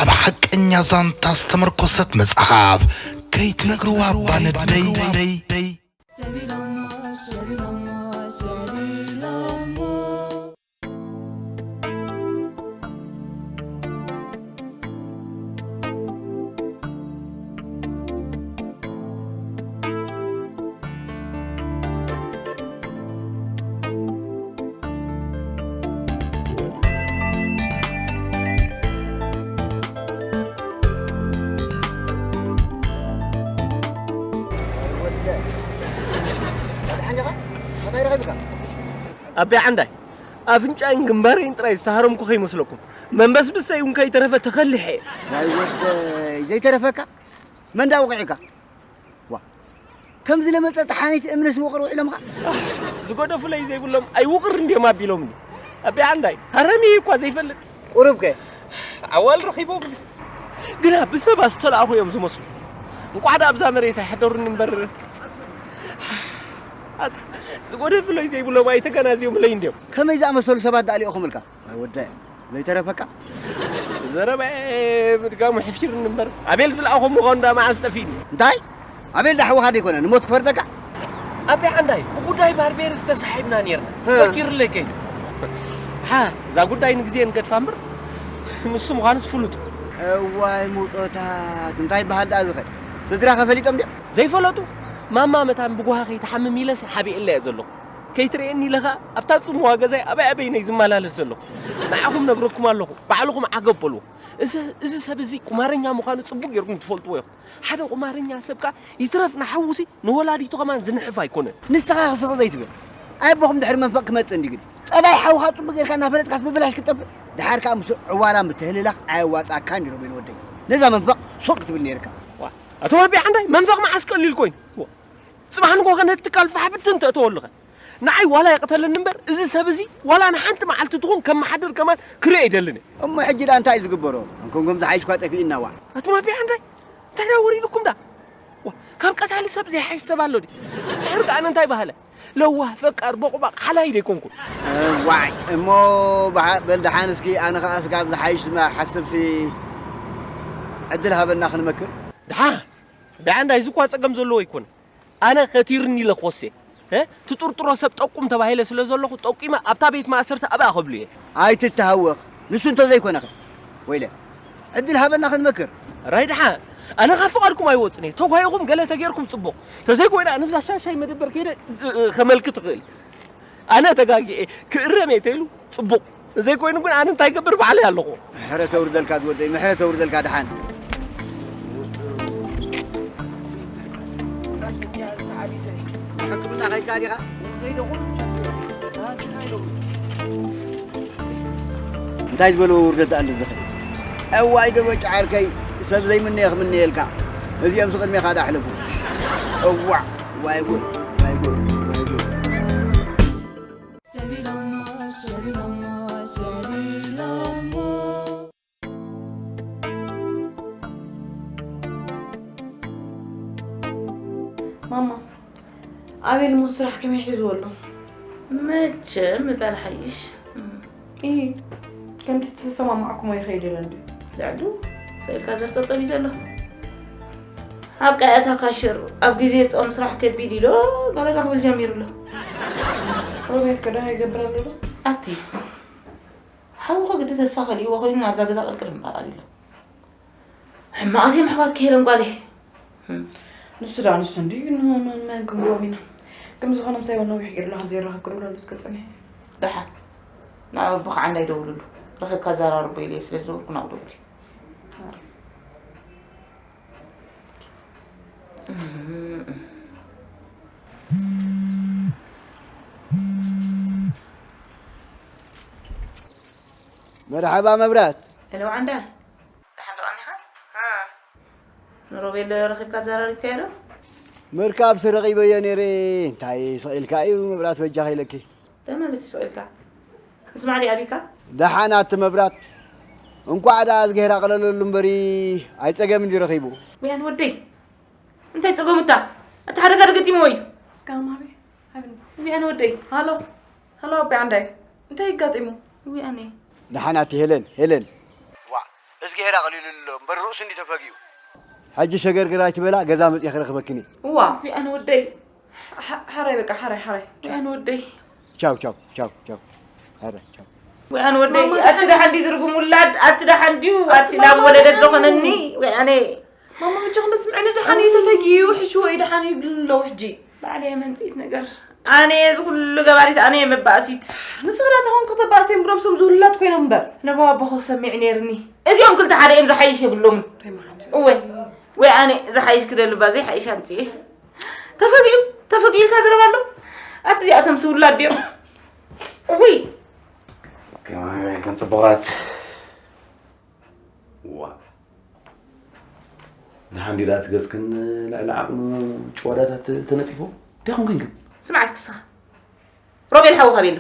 ኣብ ሓቀኛ ዛንታ ዝተመርኮሰት መጽሓፍ ከይትነግርዋ እባ ነደይ። ኣቢ ዓንዳይ ኣፍንጫይን ግንባረይን ጥራይ ዝተሃረምኩ ከይመስለኩም መንበስብሰይ እውን ከይተረፈ ተኸሊሐ እየ። ናይ ወደይ ዘይተረፈካ መን ዳ ወቒዕካ? ዋ ከምዚ ለመጸ ተሓኒት እምንስ ውቕር ውዒሎምኻ? ዝጎደፉለይ ዘይብሎም ኣይውቕር እንድዮም ኣቢሎምኒ። ኣቢ ዓንዳይ ሃረሚ እኳ ዘይፈልጥ ቁሩብ ከ ዓዋል ረኺቦምኒ። ግና ብሰብ ዝተላእኹ እዮም ዝመስሉ። እንቋዕ ደኣ ኣብዛ መሬት ኣይሕደሩኒ እምበር ኣታ ዝጎደፍለይ ዘይብሎም ኣይተገናዝዮምለይ እንድዮም። ከመይ ዝኣመሰሉ ሰባት ደኣ ሊእኹምልካ? ኣይ ወዳይ ዘይተረፈካ። ዘረባኤ ምድጋሙ ሕፊርኒ እምበር ኣቤል ዝለኣኾ ምዃኑ ደኣ መዓዝ ጠፊእኒ። እንታይ? ኣቤል ዳሕወኻ ደይኮነ ንሞት ክፈርደካ? ኣቤ ዓንዳይ ብጉዳይ ባርቤርስ ተሳሒብና ኔርና። እ። ፈጊሩለይ ከይዱ። ሓ እዛ ጉዳይ ንግዜ ንገድፋ እምበር ንሱ ምዃኑስ ፍሉጥ። እዋይ ሙጾታት እንታይ ይበሃል ደኣ ዝኸ? ስድራኸ ፈሊጦም ድዮም? ዘይፈለጡ ማማ መታን ብጓሃ ከይትሓምም ኢለስ ሓቢኤላ እየ ዘለኹ። ከይትርእየኒ ኢለ ኸኣ ኣብታ ጽምዋ ገዛይ ኣበይ ኣበይነይ ዝመላለስ ዘለኹ። ንዓኹም ነግረኩም ኣለኹ ባዕልኹም ዓገብ በልዎ። እዚ እዚ ሰብ እዚ ቁማረኛ ምዃኑ ጽቡቕ ጌርኩም ትፈልጥዎ ኢኹም። ሓደ ቁማረኛ ሰብ ከኣ ይትረፍ ንሓዉሲ ንወላዲቱ ከማን ዝንሕፍ ኣይኮነን። ንስኻ ክስቕ ዘይትብል ኣይ ኣቦኹም ድሕሪ መንፈቕ ክመጽእ እንዲ ግዲ። ጠባይ ሓውኻ ጽቡቕ ጌርካ እናፈለጥካስ ብብላሽ ክትጠፍእ። ድሓር ከኣ ምስ ዕዋላ ምትህልላኽ ኣየዋጽኣካን እዩ ሮቤል ወደይ። ነዛ መንፈቕ ሱቕ ክትብል ኔርካ። ዋ ኣቶ ወቢ ዓንዳይ መንፈቕ መዓስ ቀሊል ኮይኑ። ዋ፣ ጽባሕ ንጎ ከ ነቲ ትካል ፋሕ ብትን ተእተወሉ ኸ? ንዓይ ዋላ ይቕተለኒ እምበር፣ እዚ ሰብ እዚ ዋላ ንሓንቲ መዓልቲ ትኹን ከመሓድር ከማን ክርኢ ኣይደልን እየ። እሞ ሕጂ ደኣ እንታይ እዩ ዝግበሮ? እንኮንኩም ዝሓይሽ እኳ ጠፊእና ዋዕ። ኣቱም ኣቢ ዓንዳይ፣ እንታይ ደኣ ወሪድኩም ደኣ? ዋ፣ ካብ ቀታሊ ሰብ ዘይሓይሽ ሰብ ኣሎ ድዩ? ድሕሪ ከኣ ኣነ እንታይ በሃለ? ለዋህ፣ ፈቃር፣ ቦቕባቕ፣ ሓላይ ደይኮንኩን። እዋይ፣ እሞ በሓ-፣ በል ደሓን እስኪ ኣነ ኸኣ ስጋብ ዝሓይሽ ዝሓስብሲ ዕድል ሃበና ክንመክር። ደሓን፣ ደሓን፣ እንታይ እዚ እኳ ጸገም ዘለዎ ኣይኮነን። ኣነ ከቲርኒ ኢለ ክወስድ እየ። እ? ትጥርጥሮ ሰብ ጠቁም ተባሂለ ስለ ዘለኹ፣ ጠቂመ ኣብታ ቤት ማእሰርቲ ኣብኣ ከብሉ እየ። ኣይትተሃወኽ። ንሱ እንተዘይኮነኸ? ወይለ፣ ዕድል ሃበና ክንመክር። ራይ ደሓን፣ ኣነ ካብ ፍቓድኩም ኣይወጽን እየ። ተጓይኹም ገለ ተጌርኩም ጽቡቕ። ተዘይኮይነ ኣነ ብዛ ሻሻይ መደበር ከይደ፣ እ፣ እ፣ ከመልክት እኽእል። ኣነ ተጋጊኤ ክእረም እየ ተይሉ ጽቡቕ። ዘይኮይኑ ግን ኣነ እንታይ ገብር ባዕለይ ኣለኹ። ምሕረት ተውርደልካ ዝወደይ፣ ምሕረት ተውርደልካ ደሓን። ሕክምና ከይካ ዲኻ? እንታይ ዝበልዎ ውርደት ኣሎ ዝኽእል? እዋይ ገበጭ ዓርከይ፣ ሰብ ዘይምነየ ክምነየልካ። እዚኦም ዝቕድሜኻ ዳሕለፉ። እዋዕ፣ ዋይ ጉድ፣ ዋይ ጉድ፣ ዋይ ጉድ። ሰቢሎሞ፣ ሰቢሎሞ፣ ሰቢሎሞ። ማማ፣ ኣቤል ሞ ስራሕ ከመይ ሒዝዎ ኣሎ? መቸም ምባል ሓይሽ። እ፣ ከምቲ ዝተሰማማዕኩሞ ይኸይድ ኢለ እንድዩ። ልዕዱ፣ ስእልካ ዘርጠጠብ እዩ ዘሎ። ኣብ ቀያታ ካሽር ኣብ ግዜ ጾም ስራሕ ከቢድ ኢሎ ገለዳ ክብል ጀሚሩ ኣሎ። ሮቤል ከ ደሃ ይገብር ኣሎ ዶ? ኣቲ፣ ሓውኺ ግዲ ተስፋ ከልእዎ ኮይኑ ናብዛ ገዛ ቅልቅል ምባል ኣቢሉ። ሕማቓት እዮም ኣሕዋት ክሄለን ጓለይ። ንሱ ደኣ ንሱ እንድዩ፣ ግን መን፣ መን ክንብሎም ኢና? ከም ዝኾነ ምሳይ እውን ነዊሕ ገይሩ ኣሎ፣ ካብ ዘይራኸብ ክድውለሉ እስከ ጸኒሐ። ደሓን። ናብ ኣቦኻ ዓንዳይ ደውልሉ። ረኺብካ ኣዘራርቦ ኢለዮ ስለ ዝነበርኩ ናብኡ ደውሊ። መርሓባ መብራት። ሄሎ ዓንዳ፣ ደሓን ዶ ቀኒኻ? ሃ። ንሮቤል ረኺብካ ኣዘራሪብካዮ ዶ? ምርካብሲ ረኺበዮ ነይረ። እንታይ ስቕ ኢልካ እዩ መብራት በጃኺ ኢለኪ። ተመለስ ስቕ ኢልካ። ምስማዕ ድዩ ኣቢካ? ደሓን ኣቲ መብራት። እንቋዕ ደኣ እዝግሄር ኣቕለለሉ እምበሪ ኣይጸገምን ድዩ ረኺቡ? ወያን ወደይ። እንታይ ጸገሙ እታ? እቲ ሓደጋ ዶ ገጢምዎ እዩ? እስካ ማሚ፣ ሃብኒ። ወያን ወደይ። ሃሎ። ሃሎ ኣቢ ዓንዳይ። እንታይ ይጋጢሙ? ወያኔ። ደሓን ኣቲ ሄለን፣ ሄለን። ዋ፣ እዝግሄር ኣቕሊሉሉ ኣሎ እምበር ርእሱ እንዲ ተፈጊኡ። ሕጂ ሸገርግር ኣይትበላ፣ ገዛ መጽየ ክረኽበክኒ። ዋ፣ ወያን ወደይ። ሓ-፣ ሓራይ በቃ፣ ሓራይ፣ ሓራይ። ወያን ወደይ። ቻው፣ ቻው፣ ቻው፣ ቻው። ሓራይ፣ ቻው። ወያን ወደይ። ማማ፣ ኣቲ ደሓን ድዩ ዝርጉም ውላድ? ኣቲ ደሓን ድዩ? ኣቲ ኣቲ ላም ማማ፣ ወለደት ደሓን ዝኾነኒ? ወያኔ። ማማ፣ በጃኹም ስምዕኒ፣ ደሓን እዩ ተፈጊኡ፣ ሕሽዎ እዩ፣ ደሓን እዩ ይብልኒ ኣለዉ ሕጂ። ባዕለይ እየ መንጽኢት ነገር። ኣነ እየ እዚ ኩሉ ገባሪት፣ ኣነ እየ መባእሲት። ንስኺ ዳ ተኾንኪ ተባእሲ እምበር፣ ሶም ዝውላድ ኮይኖም እምበር። ነቦ ኣቦኹ ክሰሚዕ ነይርኒ። እዚኦም ክልተ ሓደ እዮም፣ ዝሓይሽ የብሎምን። እንታይ ማለት እዩ? እወ፣ ወይ ኣነ ዝሓይሽ ክደልባ፣ ዘይሓይሽ ኣምጽኤ። ተፈጊኡ፣ ተፈጊኡ ኢልካ ዘረባ ኣሎ? ኣቲ እዚኣቶም ዝውላድ ድዮም? እውይ! ከማን ኢልከን ጽቡቓት። ዋ። ደሓን ድዩ ደኣ እቲ ገጽክን ልዕሊ ዓቕኑ ጭዋዳታት ተነጺፍዎ? እንታይ ኾንክን ግን? ስማዕ እስኪ ንስኻ። ሮቤል ሓውኻ ኣበይ ኣሎ?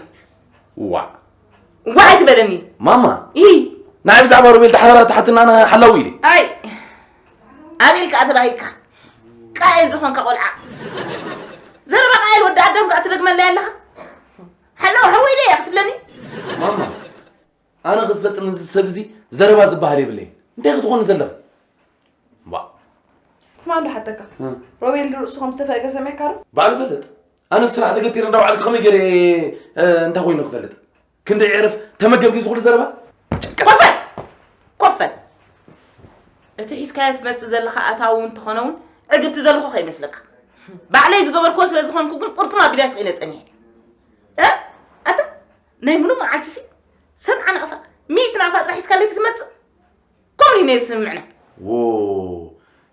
ዋዕ። ዋዕ ኣይትበለኒ። ማማ። ኢሂ። ንዓይ ብዛዕባ ሮቤል ተሓታትና ኣነ ሓላዊ ኢለ። ኣይ። ኣቤል ከኣ ተባሂልካ። ቃየል ዝኾንካ ቆልዓ። ዘረባ ቃየል ወዲ ኣዳም ከኣ ትደግመለይ ኣለኻ? ሓላዊ ሓወይ ኢለ እያ ክትብለኒ? ማማ። ኣነ ክትፈልጢ ምስዚ ሰብ እዚ ዘረባ ዝበሃል የብለይን። እንታይ ክትኾኒ ዘለኺ? ዋ። ስማዕ እንዶ ሓተካ። እ። ሮቤል ርእሱ ከም ዝተፈእገ ሰሚዕካ ዶ? ባዕሉ ይፈልጥ። ኣነ ብስራሕ ተገቲረ እንዳውዓልኩ ከመይ ገይረ፣ እ፣ እንታይ ኮይኑ ክፈልጥ? ክንደይ ዕረፍ ተመገብ ድዩ ዝኹሉ ዘረባ? ጭንቀት። ኮፈል! ኮፈል! እቲ ሒዝካዮ ትመጽእ ዘለኻ ኣታዊ እውን እንተኾነ እውን ዕግብቲ ዘለኹ ከይመስለካ። ባዕለይ ዝገበርክዎ ስለ ዝኾንኩ ግን ቁርጥም ኣቢለ ስቒነ ጸኒሐ። እ? ኣታ ናይ ሙሉእ መዓልቲ ሲ ሰብ ዓናቕፋ፣ ሚእቲ ናቕፋ ጥራሕ ሒዝካለይ ክትመጽእ? ከምኡ እዩ ነይሩ ስምምዕና። ዎ፣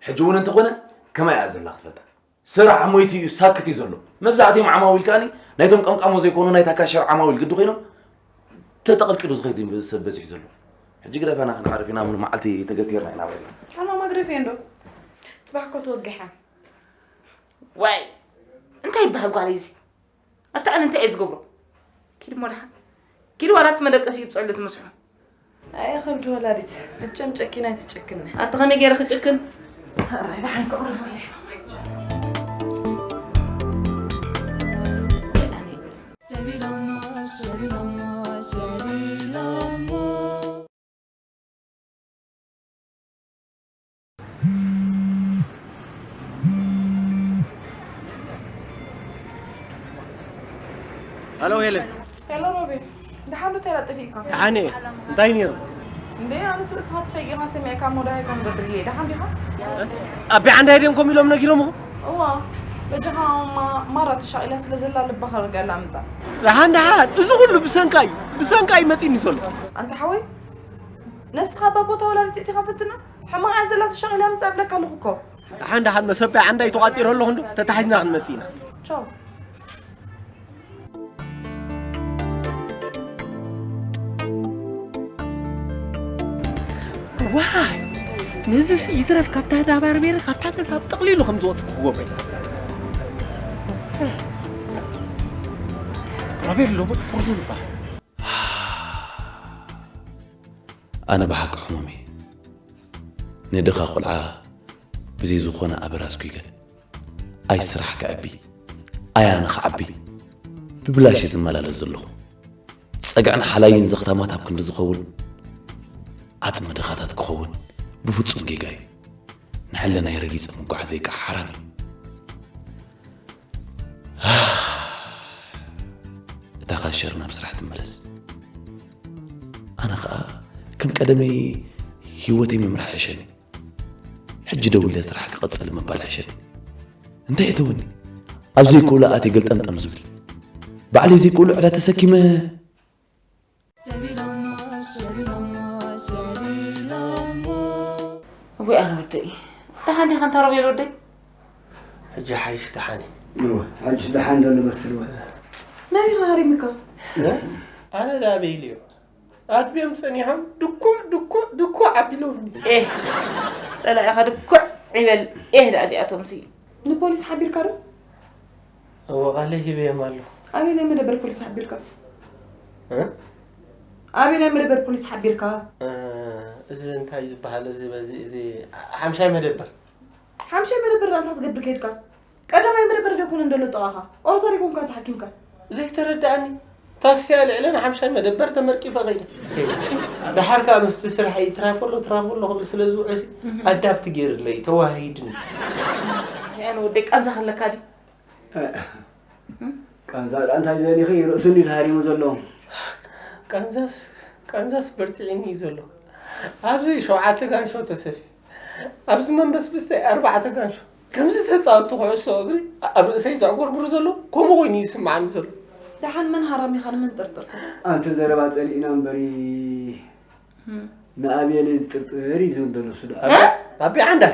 ሕጂ እውን እንተኾነ ከማይ እያ ዘላ ክትፈልጣ። ስራሕ ሞይቱ እዩ፣ ሳክት እዩ ዘሎ። መብዛሕትኦም ዓማዊል ከኣኒ ናይቶም ቀምቃሞ ዘይኮኑ ናይታ ካሸር ዓማዊል ግዲ ኮይኖም ተጠቕልቂሉ ዝኸይድ እዩ ሰብ በዚሑ ዘሎ። ሕጂ ግደፋና ክንዓርፍ ኢና፣ ሙሉ መዓልቲ ተገቲርና ኢና ውዒልና። ሓማማ ግደፍ እየ እንዶ። ጽባሕ እኮ ትወግሕ እያ። ዋይ፣ እንታይ ይበሃል ጓለይ እዚ? ኣታ ኣነ እንታይ እየ ዝገብሮ? ኪድ እሞ ደሓን። ኪድ ዋላ ኣብቲ መደቀሲ እዩ ብፅዕሉ ትመስሑ። ኣየ ከብዲ ወላዲት፣ መቸም ጨኪና ኣይትጨክኒ። ኣቲ ከመይ ገይረ ክጭክን? ኣራይ ደሓን ክቕርብ ወላሂ። ሃሎ ሄለን። ሄሎ ሮቤል፣ ደሓን ዶ ተላጥፊእካ? ደሓን እየ። እንታይ ነይሩ? እንዴ ኣነስ ርእስኻ ተፈጊኻ ሰሚዕካ እሞ ደሃይ ከም ደድርየ ደሓን ዲኻ? ኣቢ ዓንዳይ ድዮም ከምኡ ኢሎም ነጊሮምኹም? እዋ በጃኻ ማ- ማራ ተሻቒላ ስለ ዘላ ልባ ከርገላ ምጻእ። ደሓን ደሓን እዚ ኩሉ ብሰንካ እዩ ብሰንካ እዩ መጺኒ ዘሎ። ኣንታ ሓወይ ነብስኻ ኣብ ቦታ ወላዲት እቲኻ ፈትና ሕማቕ እያ ዘላ ተሻቒላ ምጻእ እብለካ ኣለኹ እኮ። ደሓን ደሓን መሰበይ ዓንዳይ ተቋጺረ ኣለኹ እንዶ ተታሒዝና ክንመጽእ ኢና። ቻው። ዋይ ነዚ ይትረፍ ካብታ ዳባር ቤረ ካብታ ገዛ ጠቕሊሉ ከም ዝወጥኩ ክጎበይ ኣቤል ሎቦ ፍርዙን ይበሃል ኣነ ብሓቂ ሕሙም እየ ንድኻ ቆልዓ ብዘይ ዝኾነ ኣበራዝኩ ይገን ኣይ ስራሕ ክኣቢ ኣይ ኣነ ክዓቢ ብብላሽ እየ ዝመላለስ ዘለኹ ጸግዕን ሓላይን ዘኽታማት ኣብ ክንዲ ዝኸውን ዓጽሚ ድኻታት ክኸውን ብፍጹም ጌጋ እዩ ንሕልናይ ረጊጸ ምጓዓዘይ ከዓ ሓራም እዩ እታ ካሸር ናብ ስራሕ ትመለስ ኣነ ከዓ ከም ቀደመይ ህይወተይ ምምራሕ ሕሸኒ ሕጂ ደው ኢለ ስራሕ ክቐጽል ምባል ሕሸኒ እንታይ እተወኒ ኣብ ዘይክእሎ ኣትየ ገልጠምጠም ዝብል ባዕለይ ዘይክእሎ ዕዳ ተሰኪመ እወይ ኣነ ወደይ ደሓን ዲኻ እንታ ሮቤል ወደይ ሕጂ ሓይሽ ደሓን እዩ እወ ሓይሽ ደሓን ዶ ንመስል ወ መን ኢኻ ሃሪምካ ኣነ ዳበይ ኢልዮ ኣድብዮም ጸኒሖም ድኩዕ ድኩዕ ድኩዕ ኣቢሎምኒ ኤህ ጸላኢኻ ድኩዕ ይበል ኤህ ደኣ እዚኣቶምሲ ንፖሊስ ሓቢርካ ዶ እወ ቃለይ ሂበዮም ኣለኹ ኣበይ ናይ መደበር ፖሊስ ሓቢርካ እ ኣበይ ናይ መደበር ፖሊስ ሓቢርካ እ እዚ እንታይ ዝበሃል እዚ በዚ እዚ ሓምሻይ መደበር ሓምሻይ መደበር ደኣ እንታይ ክትገብር ከይድካ ቀዳማይ መደበር ዶ ኣይኮነን ዘሎ ጥቓኻ ኦሮታሪ ኮንካ ተሓኪምካ ዘይተረድኣኒ ታክሲ ኣልዒለ ንሓምሻይ መደበር ተመርቂፈ ከይደ። ደሓር ከኣ ምስቲ ስርሐይ ትራፎሎ ትራፎሎ ክብል ስለ ዝውዕልሲ ኣዳፕት ገይርለይ ተዋሂድኒ። ኣነ ወደይ ቃንዛ ከለካ ድዩ? ቃንዛ ደኣ እንታይ ደሊኺ ርእሱ እንድዩ ተሃሪሙ ዘሎ። ቃንዛስ ቃንዛስ በርቲዕኒ እዩ ዘሎ። ኣብዚ ሸውዓተ ጋንሾ ተሰፊ ኣብዚ መንበስብስተይ ኣርባዕተ ጋንሾ ከምዚ ተጻወትቲ ኩዕሶ እግሪ ኣብ ርእሰይ ዘዕጎርጉሩ ዘሎ ከምኡ ኮይኑ ይስምዓኒ ዘሎ። ደሓን መን ሃራም ኢኻ ንመን ጥርጥር? ኣንቲ ዘረባ ጸሊእና እምበሪ ንኣብየለይ ዝጥርጥር እዩ ዝብል ዘሎ እሱ ደኣ። ኣቢ ዓንዳይ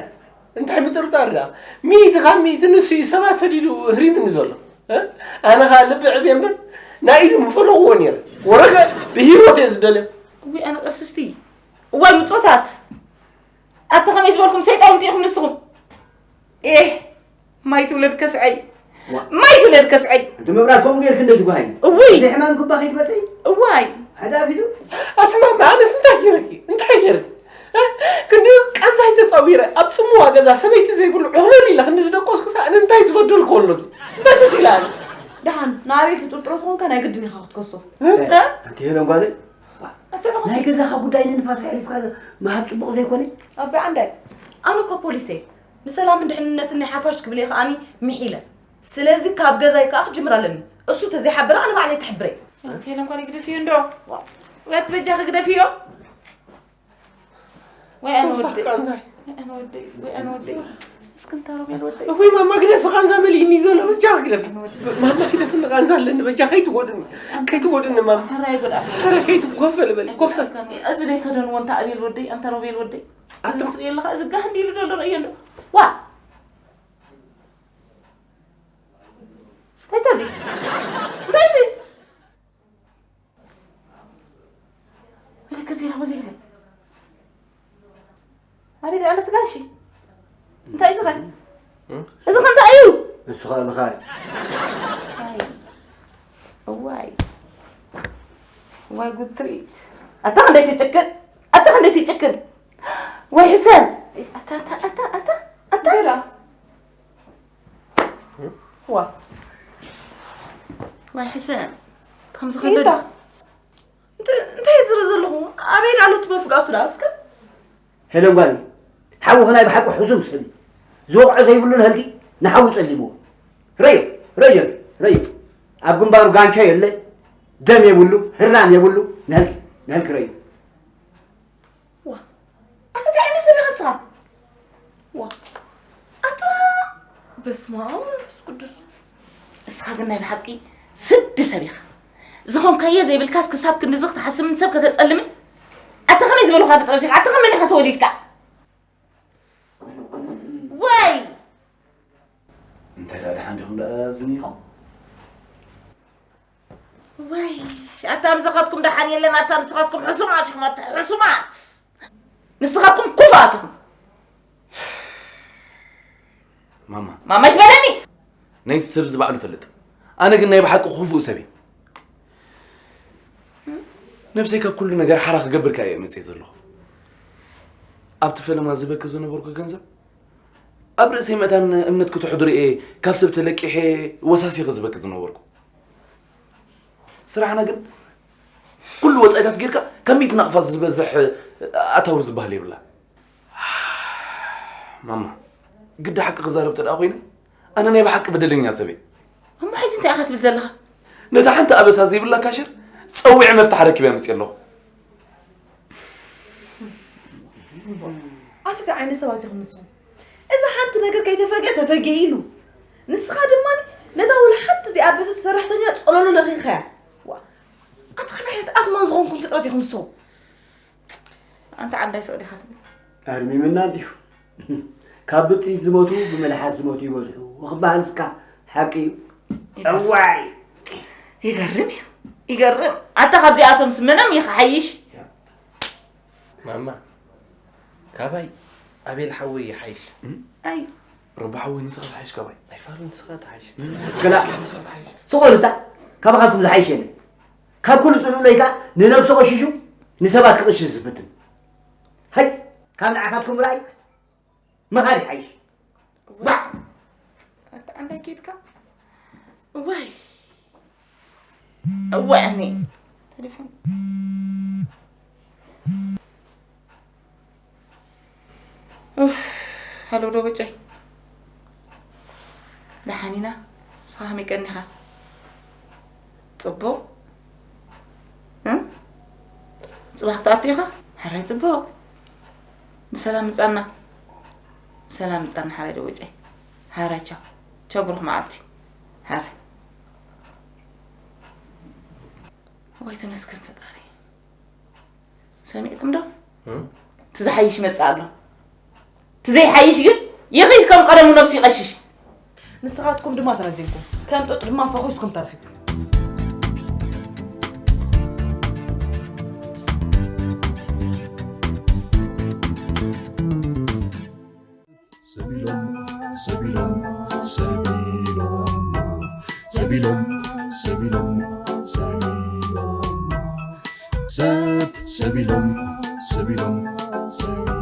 እንታይ ምጥርጣር ደኣ ሚእቲ ካብ ሚእቲ ንሱ እዩ ሰባት ሰዲዱ ህሪምኒ ዘሎ። ኣነ ኸኣ ልቢ ዕብየ እምበር ናይ ኢዱ ምፈለኽዎ ነይረ። ወረገ ብሂወት እየ ዝደልዮ። እዋይ ኣነ ቅርስቲ እዋይ ምጾታት ኣቲ ከመይ ዝበልኩም ሰይጣውንቲ ኢኹም ንስኹም። ኤህ ማይ ትውለድ ከስዐይ ማይ ትውለድ ከስዐይ። ኣንቲ መብራት ከምኡ ጌርክ እንደ ትጓሃይ። እውይ እቲ ሕማም ክባ ከይትመጽኢ። እዋይ ሕዳፊቱ። ኣቲ ማማ ኣነስ እንታይ ጌረኪ እንታይ ጌረ ክንዲ ቃንዛይ ተጻዊረ ኣብ ጽምዋ ገዛ ሰበይቲ ዘይብሉ ዕህለል ኢለ ክንዲ ዝደቆስኩ ሰኣነ እንታይ ዝበደልኩ ኣሎ እንታይ በዲለ ኣነ። ደሓን ንኣቤል ትጥርጥሮ ተኾንካ ናይ ግድን ኢኻ ክትከሶ። ኣንቲ ሄለን ጓለይ ናይ ገዛኻ ጉዳይ ንንፋስ ኣሕሊፍካ ምሃብ ጽቡቕ ዘይኮነ። ኣቢ ዓንዳይ ኣነ እኮ ፖሊስ እየ ንሰላምን ድሕንነትን ናይ ሓፋሽ ክብል እየ ከኣኒ ምሒለ ስለዚ ካብ ገዛይ ከኣ ክጅምር ኣለኒ እሱ ተዘይሓበረ ኣነ ባዕለይ ክሕብረ እየ። ኣንቲ ሄለን ጓለይ ግደፍዮ እንዶ ወይ ኣቲ በጃኺ ግደፍዮ። ወይ ኣነ ወደይ ወይ ኣነ ወደይ ወይ ኣነ ወደይ እስኪ እንታ ሮቤል ወደይ እውይ ማማ ግደፊ ቃንዛ መሊእኒ ዘሎ በጃኺ ግደፊ ማማ ግደፍኒ ቃንዛ ኣለኒ በጃ ከይትጎድኒ ከይትጎድኒ ማማ ሕራይ ጉድኣት ኧረ ከይትጎፈል በል ጎፈል እዚ ደይ ከደንዎ እንታ ኣቤል ወደይ ኣንታ ሮቤል ወደይ ኣንተ እዚ ስሪ ኣለኻ እዚ ጋህ እንዲሉ ዘሎ ረእዮ እንዶ ዋ እንታይ ተዚ እንታይ እዚ መለከት ዜና ኸ ዘይብለይ ኣበይ ደኣ ኣለትጋልሺ እንታይ እዚ ኸ እዚ ኸ እንታይ እዩ እሱ ኸኣ ልኻይ። ኣይ፣ እዋይ። እዋይ ጉድ ትርኢት። ኣታ ክንደይ ትጭክን? ኣታ ክንደይ ትጭክን? ወይ ሕሰን። ኣታ፣ ኣታ፣ ኣታ፣ ኣታ፣ ኣታ። ገላ። ዋ። ወይ ሕሰን። ከምዚ ከበድ። እንታይ ትርኢ ዘለኹ? ኣበይ ኣሎ እቲ መፍጋቱ ደኣ እስከ? ሄለን ጓለይ፣ ሓውኺ ናይ ብሓቂ ሕሱም ሰብ እዩ። ዝወቕዖ ዘይብሉ ንህልኪ ንሓዊ ጸሊምዎ። ረዮ፣ ረዮ፣ ረዮ። ኣብ ግንባሩ ጋንቻ የለ፣ ደም የብሉ፣ ህራም የብሉ፣ ንህልኪ፣ ንህልኪ ረዮ። ዋ፣ ኣታ እንታይ ዓይነት ሰብ ኢኻ ንስኻ? ዋ፣ ኣታ በስመ ኣብ ወመንፈስ ቅዱስ። ንስኻ ግን ናይ ብሓቂ ስዲ ሰብ ኢኻ። ዝኾንካዮ ዘይብልካስ ክሳብ ክንድዚ ክትሓስምን ሰብ ከተጸልምን? ኣታ ከመይ ዝበሉኻ ፍጥረት ኢኻ? ኣታ ካብ መን ኢኻ ተወሊድካ? ወይ! እንታይ ደኣ ደሓን ዲኹም ደኣ ዝኒኹም? ወይ! ኣታ ምሳኻትኩም ደሓን የለን፣ ኣታ ንስኻትኩም ሕሱማት ኢኹም፣ ኣታ ሕሱማት! ንስኻትኩም ክፉኣት ኢኹም። ማማ። ማማ ይትበለኒ? ናይ ሰብ ዝባዕሉ ፈልጥ። ኣነ ግን ናይ ብሓቂ ክፉእ ሰብ እየ። ነብሰይ ካብ ኩሉ ነገር ሓራ ክገብር ከኣ እየ መጽየ ዘለኹ። ኣብቲ ፈለማ ዝህበኪ ዝነበርኩ ገንዘብ ኣብ ርእሰይ መታን እምነት ክትሕድሩ እየ ካብ ሰብ ተለቂሐ ወሳሲ ክዝበኪ ዝነበርኩ። ስራሕና ግን ኩሉ ወጻኢታት ጌርካ ካብ ሚእቲ ናቕፋ ዝበዝሕ ኣታዊ ዝበሃል የብላ። ማማ፣ ግዲ ሓቂ ክዛረብ ተደኣ ኮይነ፣ ኣነ ናይ ብሓቂ በደለኛ ሰብ እየ። እሞ ሕጂ እንታይ ኢኻ ትብል ዘለኻ? ነታ ሓንቲ ኣበሳ ዘይብላ ካሽር ጸዊዐ መፍትሕ ረኪበ መጽየ ኣለኹ። ኣቲ እንታይ ዓይነት ሰባት ኢኹም ንስኹም? እዚ ሓንቲ ነገር ከይተፈግአ ተፈግአ ኢሉ። ንስኻ ድማ ነታ ወላ ሓንቲ ዘይኣበሰት ሰራሕተኛ ጸለሉ ለኺኽያ። ዋ፣ ኣቲ ከመይ ዓይነት ኣትማን ዝኾንኩም ፍጥረት ኢኹም ንስኹም? ኣንታ ዓንዳይ ስቕ ዲኻ ትብል? ኣርሚምና እንዲዩ። ካብ ብጥይት ዝሞቱ ብመልሓስ ዝሞቱ ይበዝሑ ክበሃል እስካ ሓቂ እዩ። እዋይ! ይገርም እዩ። ይገርም። ኣታ ካብዚኣቶምስ ምንም ይኸሓይሽ። ማማ፣ ካባይ ኣቤል ሓወይ ይሓይሽ። ኣይ። ረባ ሓወይ ንስኻ ትሓይሽ ካባይ። ኣይፋሉ ንስኻ ትሓይሽ። ገላ ንስኻ ትሓይሽ። ስቕ በል እታ፣ ካባኻትኩም ዝሓይሽ የለን። ካብ ኩሉ ጽሉእ ለይካ ንነብሱ ቀሺሹ ንሰባት ክቕሽሽ ዝፍትን። ሃይ፣ ካብ ንዓኻትኩም ርኣይ ምኻድ ይሓይሽ። ዋዕ! ኣታ ዓንዳይ ኬድካ? እዋይ! እዋይ ኣነ። ቴሌፎን። ኡፍ፣ ሃሎ ዶ በጨይ። ደሓን ኢና። ንስኻ ከመይ ቀኒኻ? ጽቡቕ። እ? ጽባሕ ክትኣቱ ኢኻ? ሕራይ ጽቡቕ። ብሰላም ምጻና። ብሰላም ምጻና፣ ሕራይ ዶ በጨይ። ሕራይ ቻው። ቻው፣ ብሩኽ መዓልቲ። ሕራይ። ወይ ተመስገን ፈጣሪ። ሰሚዕኩም ዶ? እም? እቲ ዝሓይሽ ይመጽእ ኣሎ። እቲ ዘይሓይሽ ግን ይኺድ ከም ቀደሙ ነብሱ ይቐሽሽ። ንስኻትኩም ድማ ተረዚንኩም፣ ከም ጡጥ ድማ ፈኹስኩም ተረኺብኩም። ሰቢሎም፣ ሰቢሎም፣ ሰቢሎም፣ ሰቢሎም፣ ሰቢሎም፣ ሰቢሎም፣ ሰብ ሰቢሎም፣ ሰቢሎም፣ ሰቢሎም።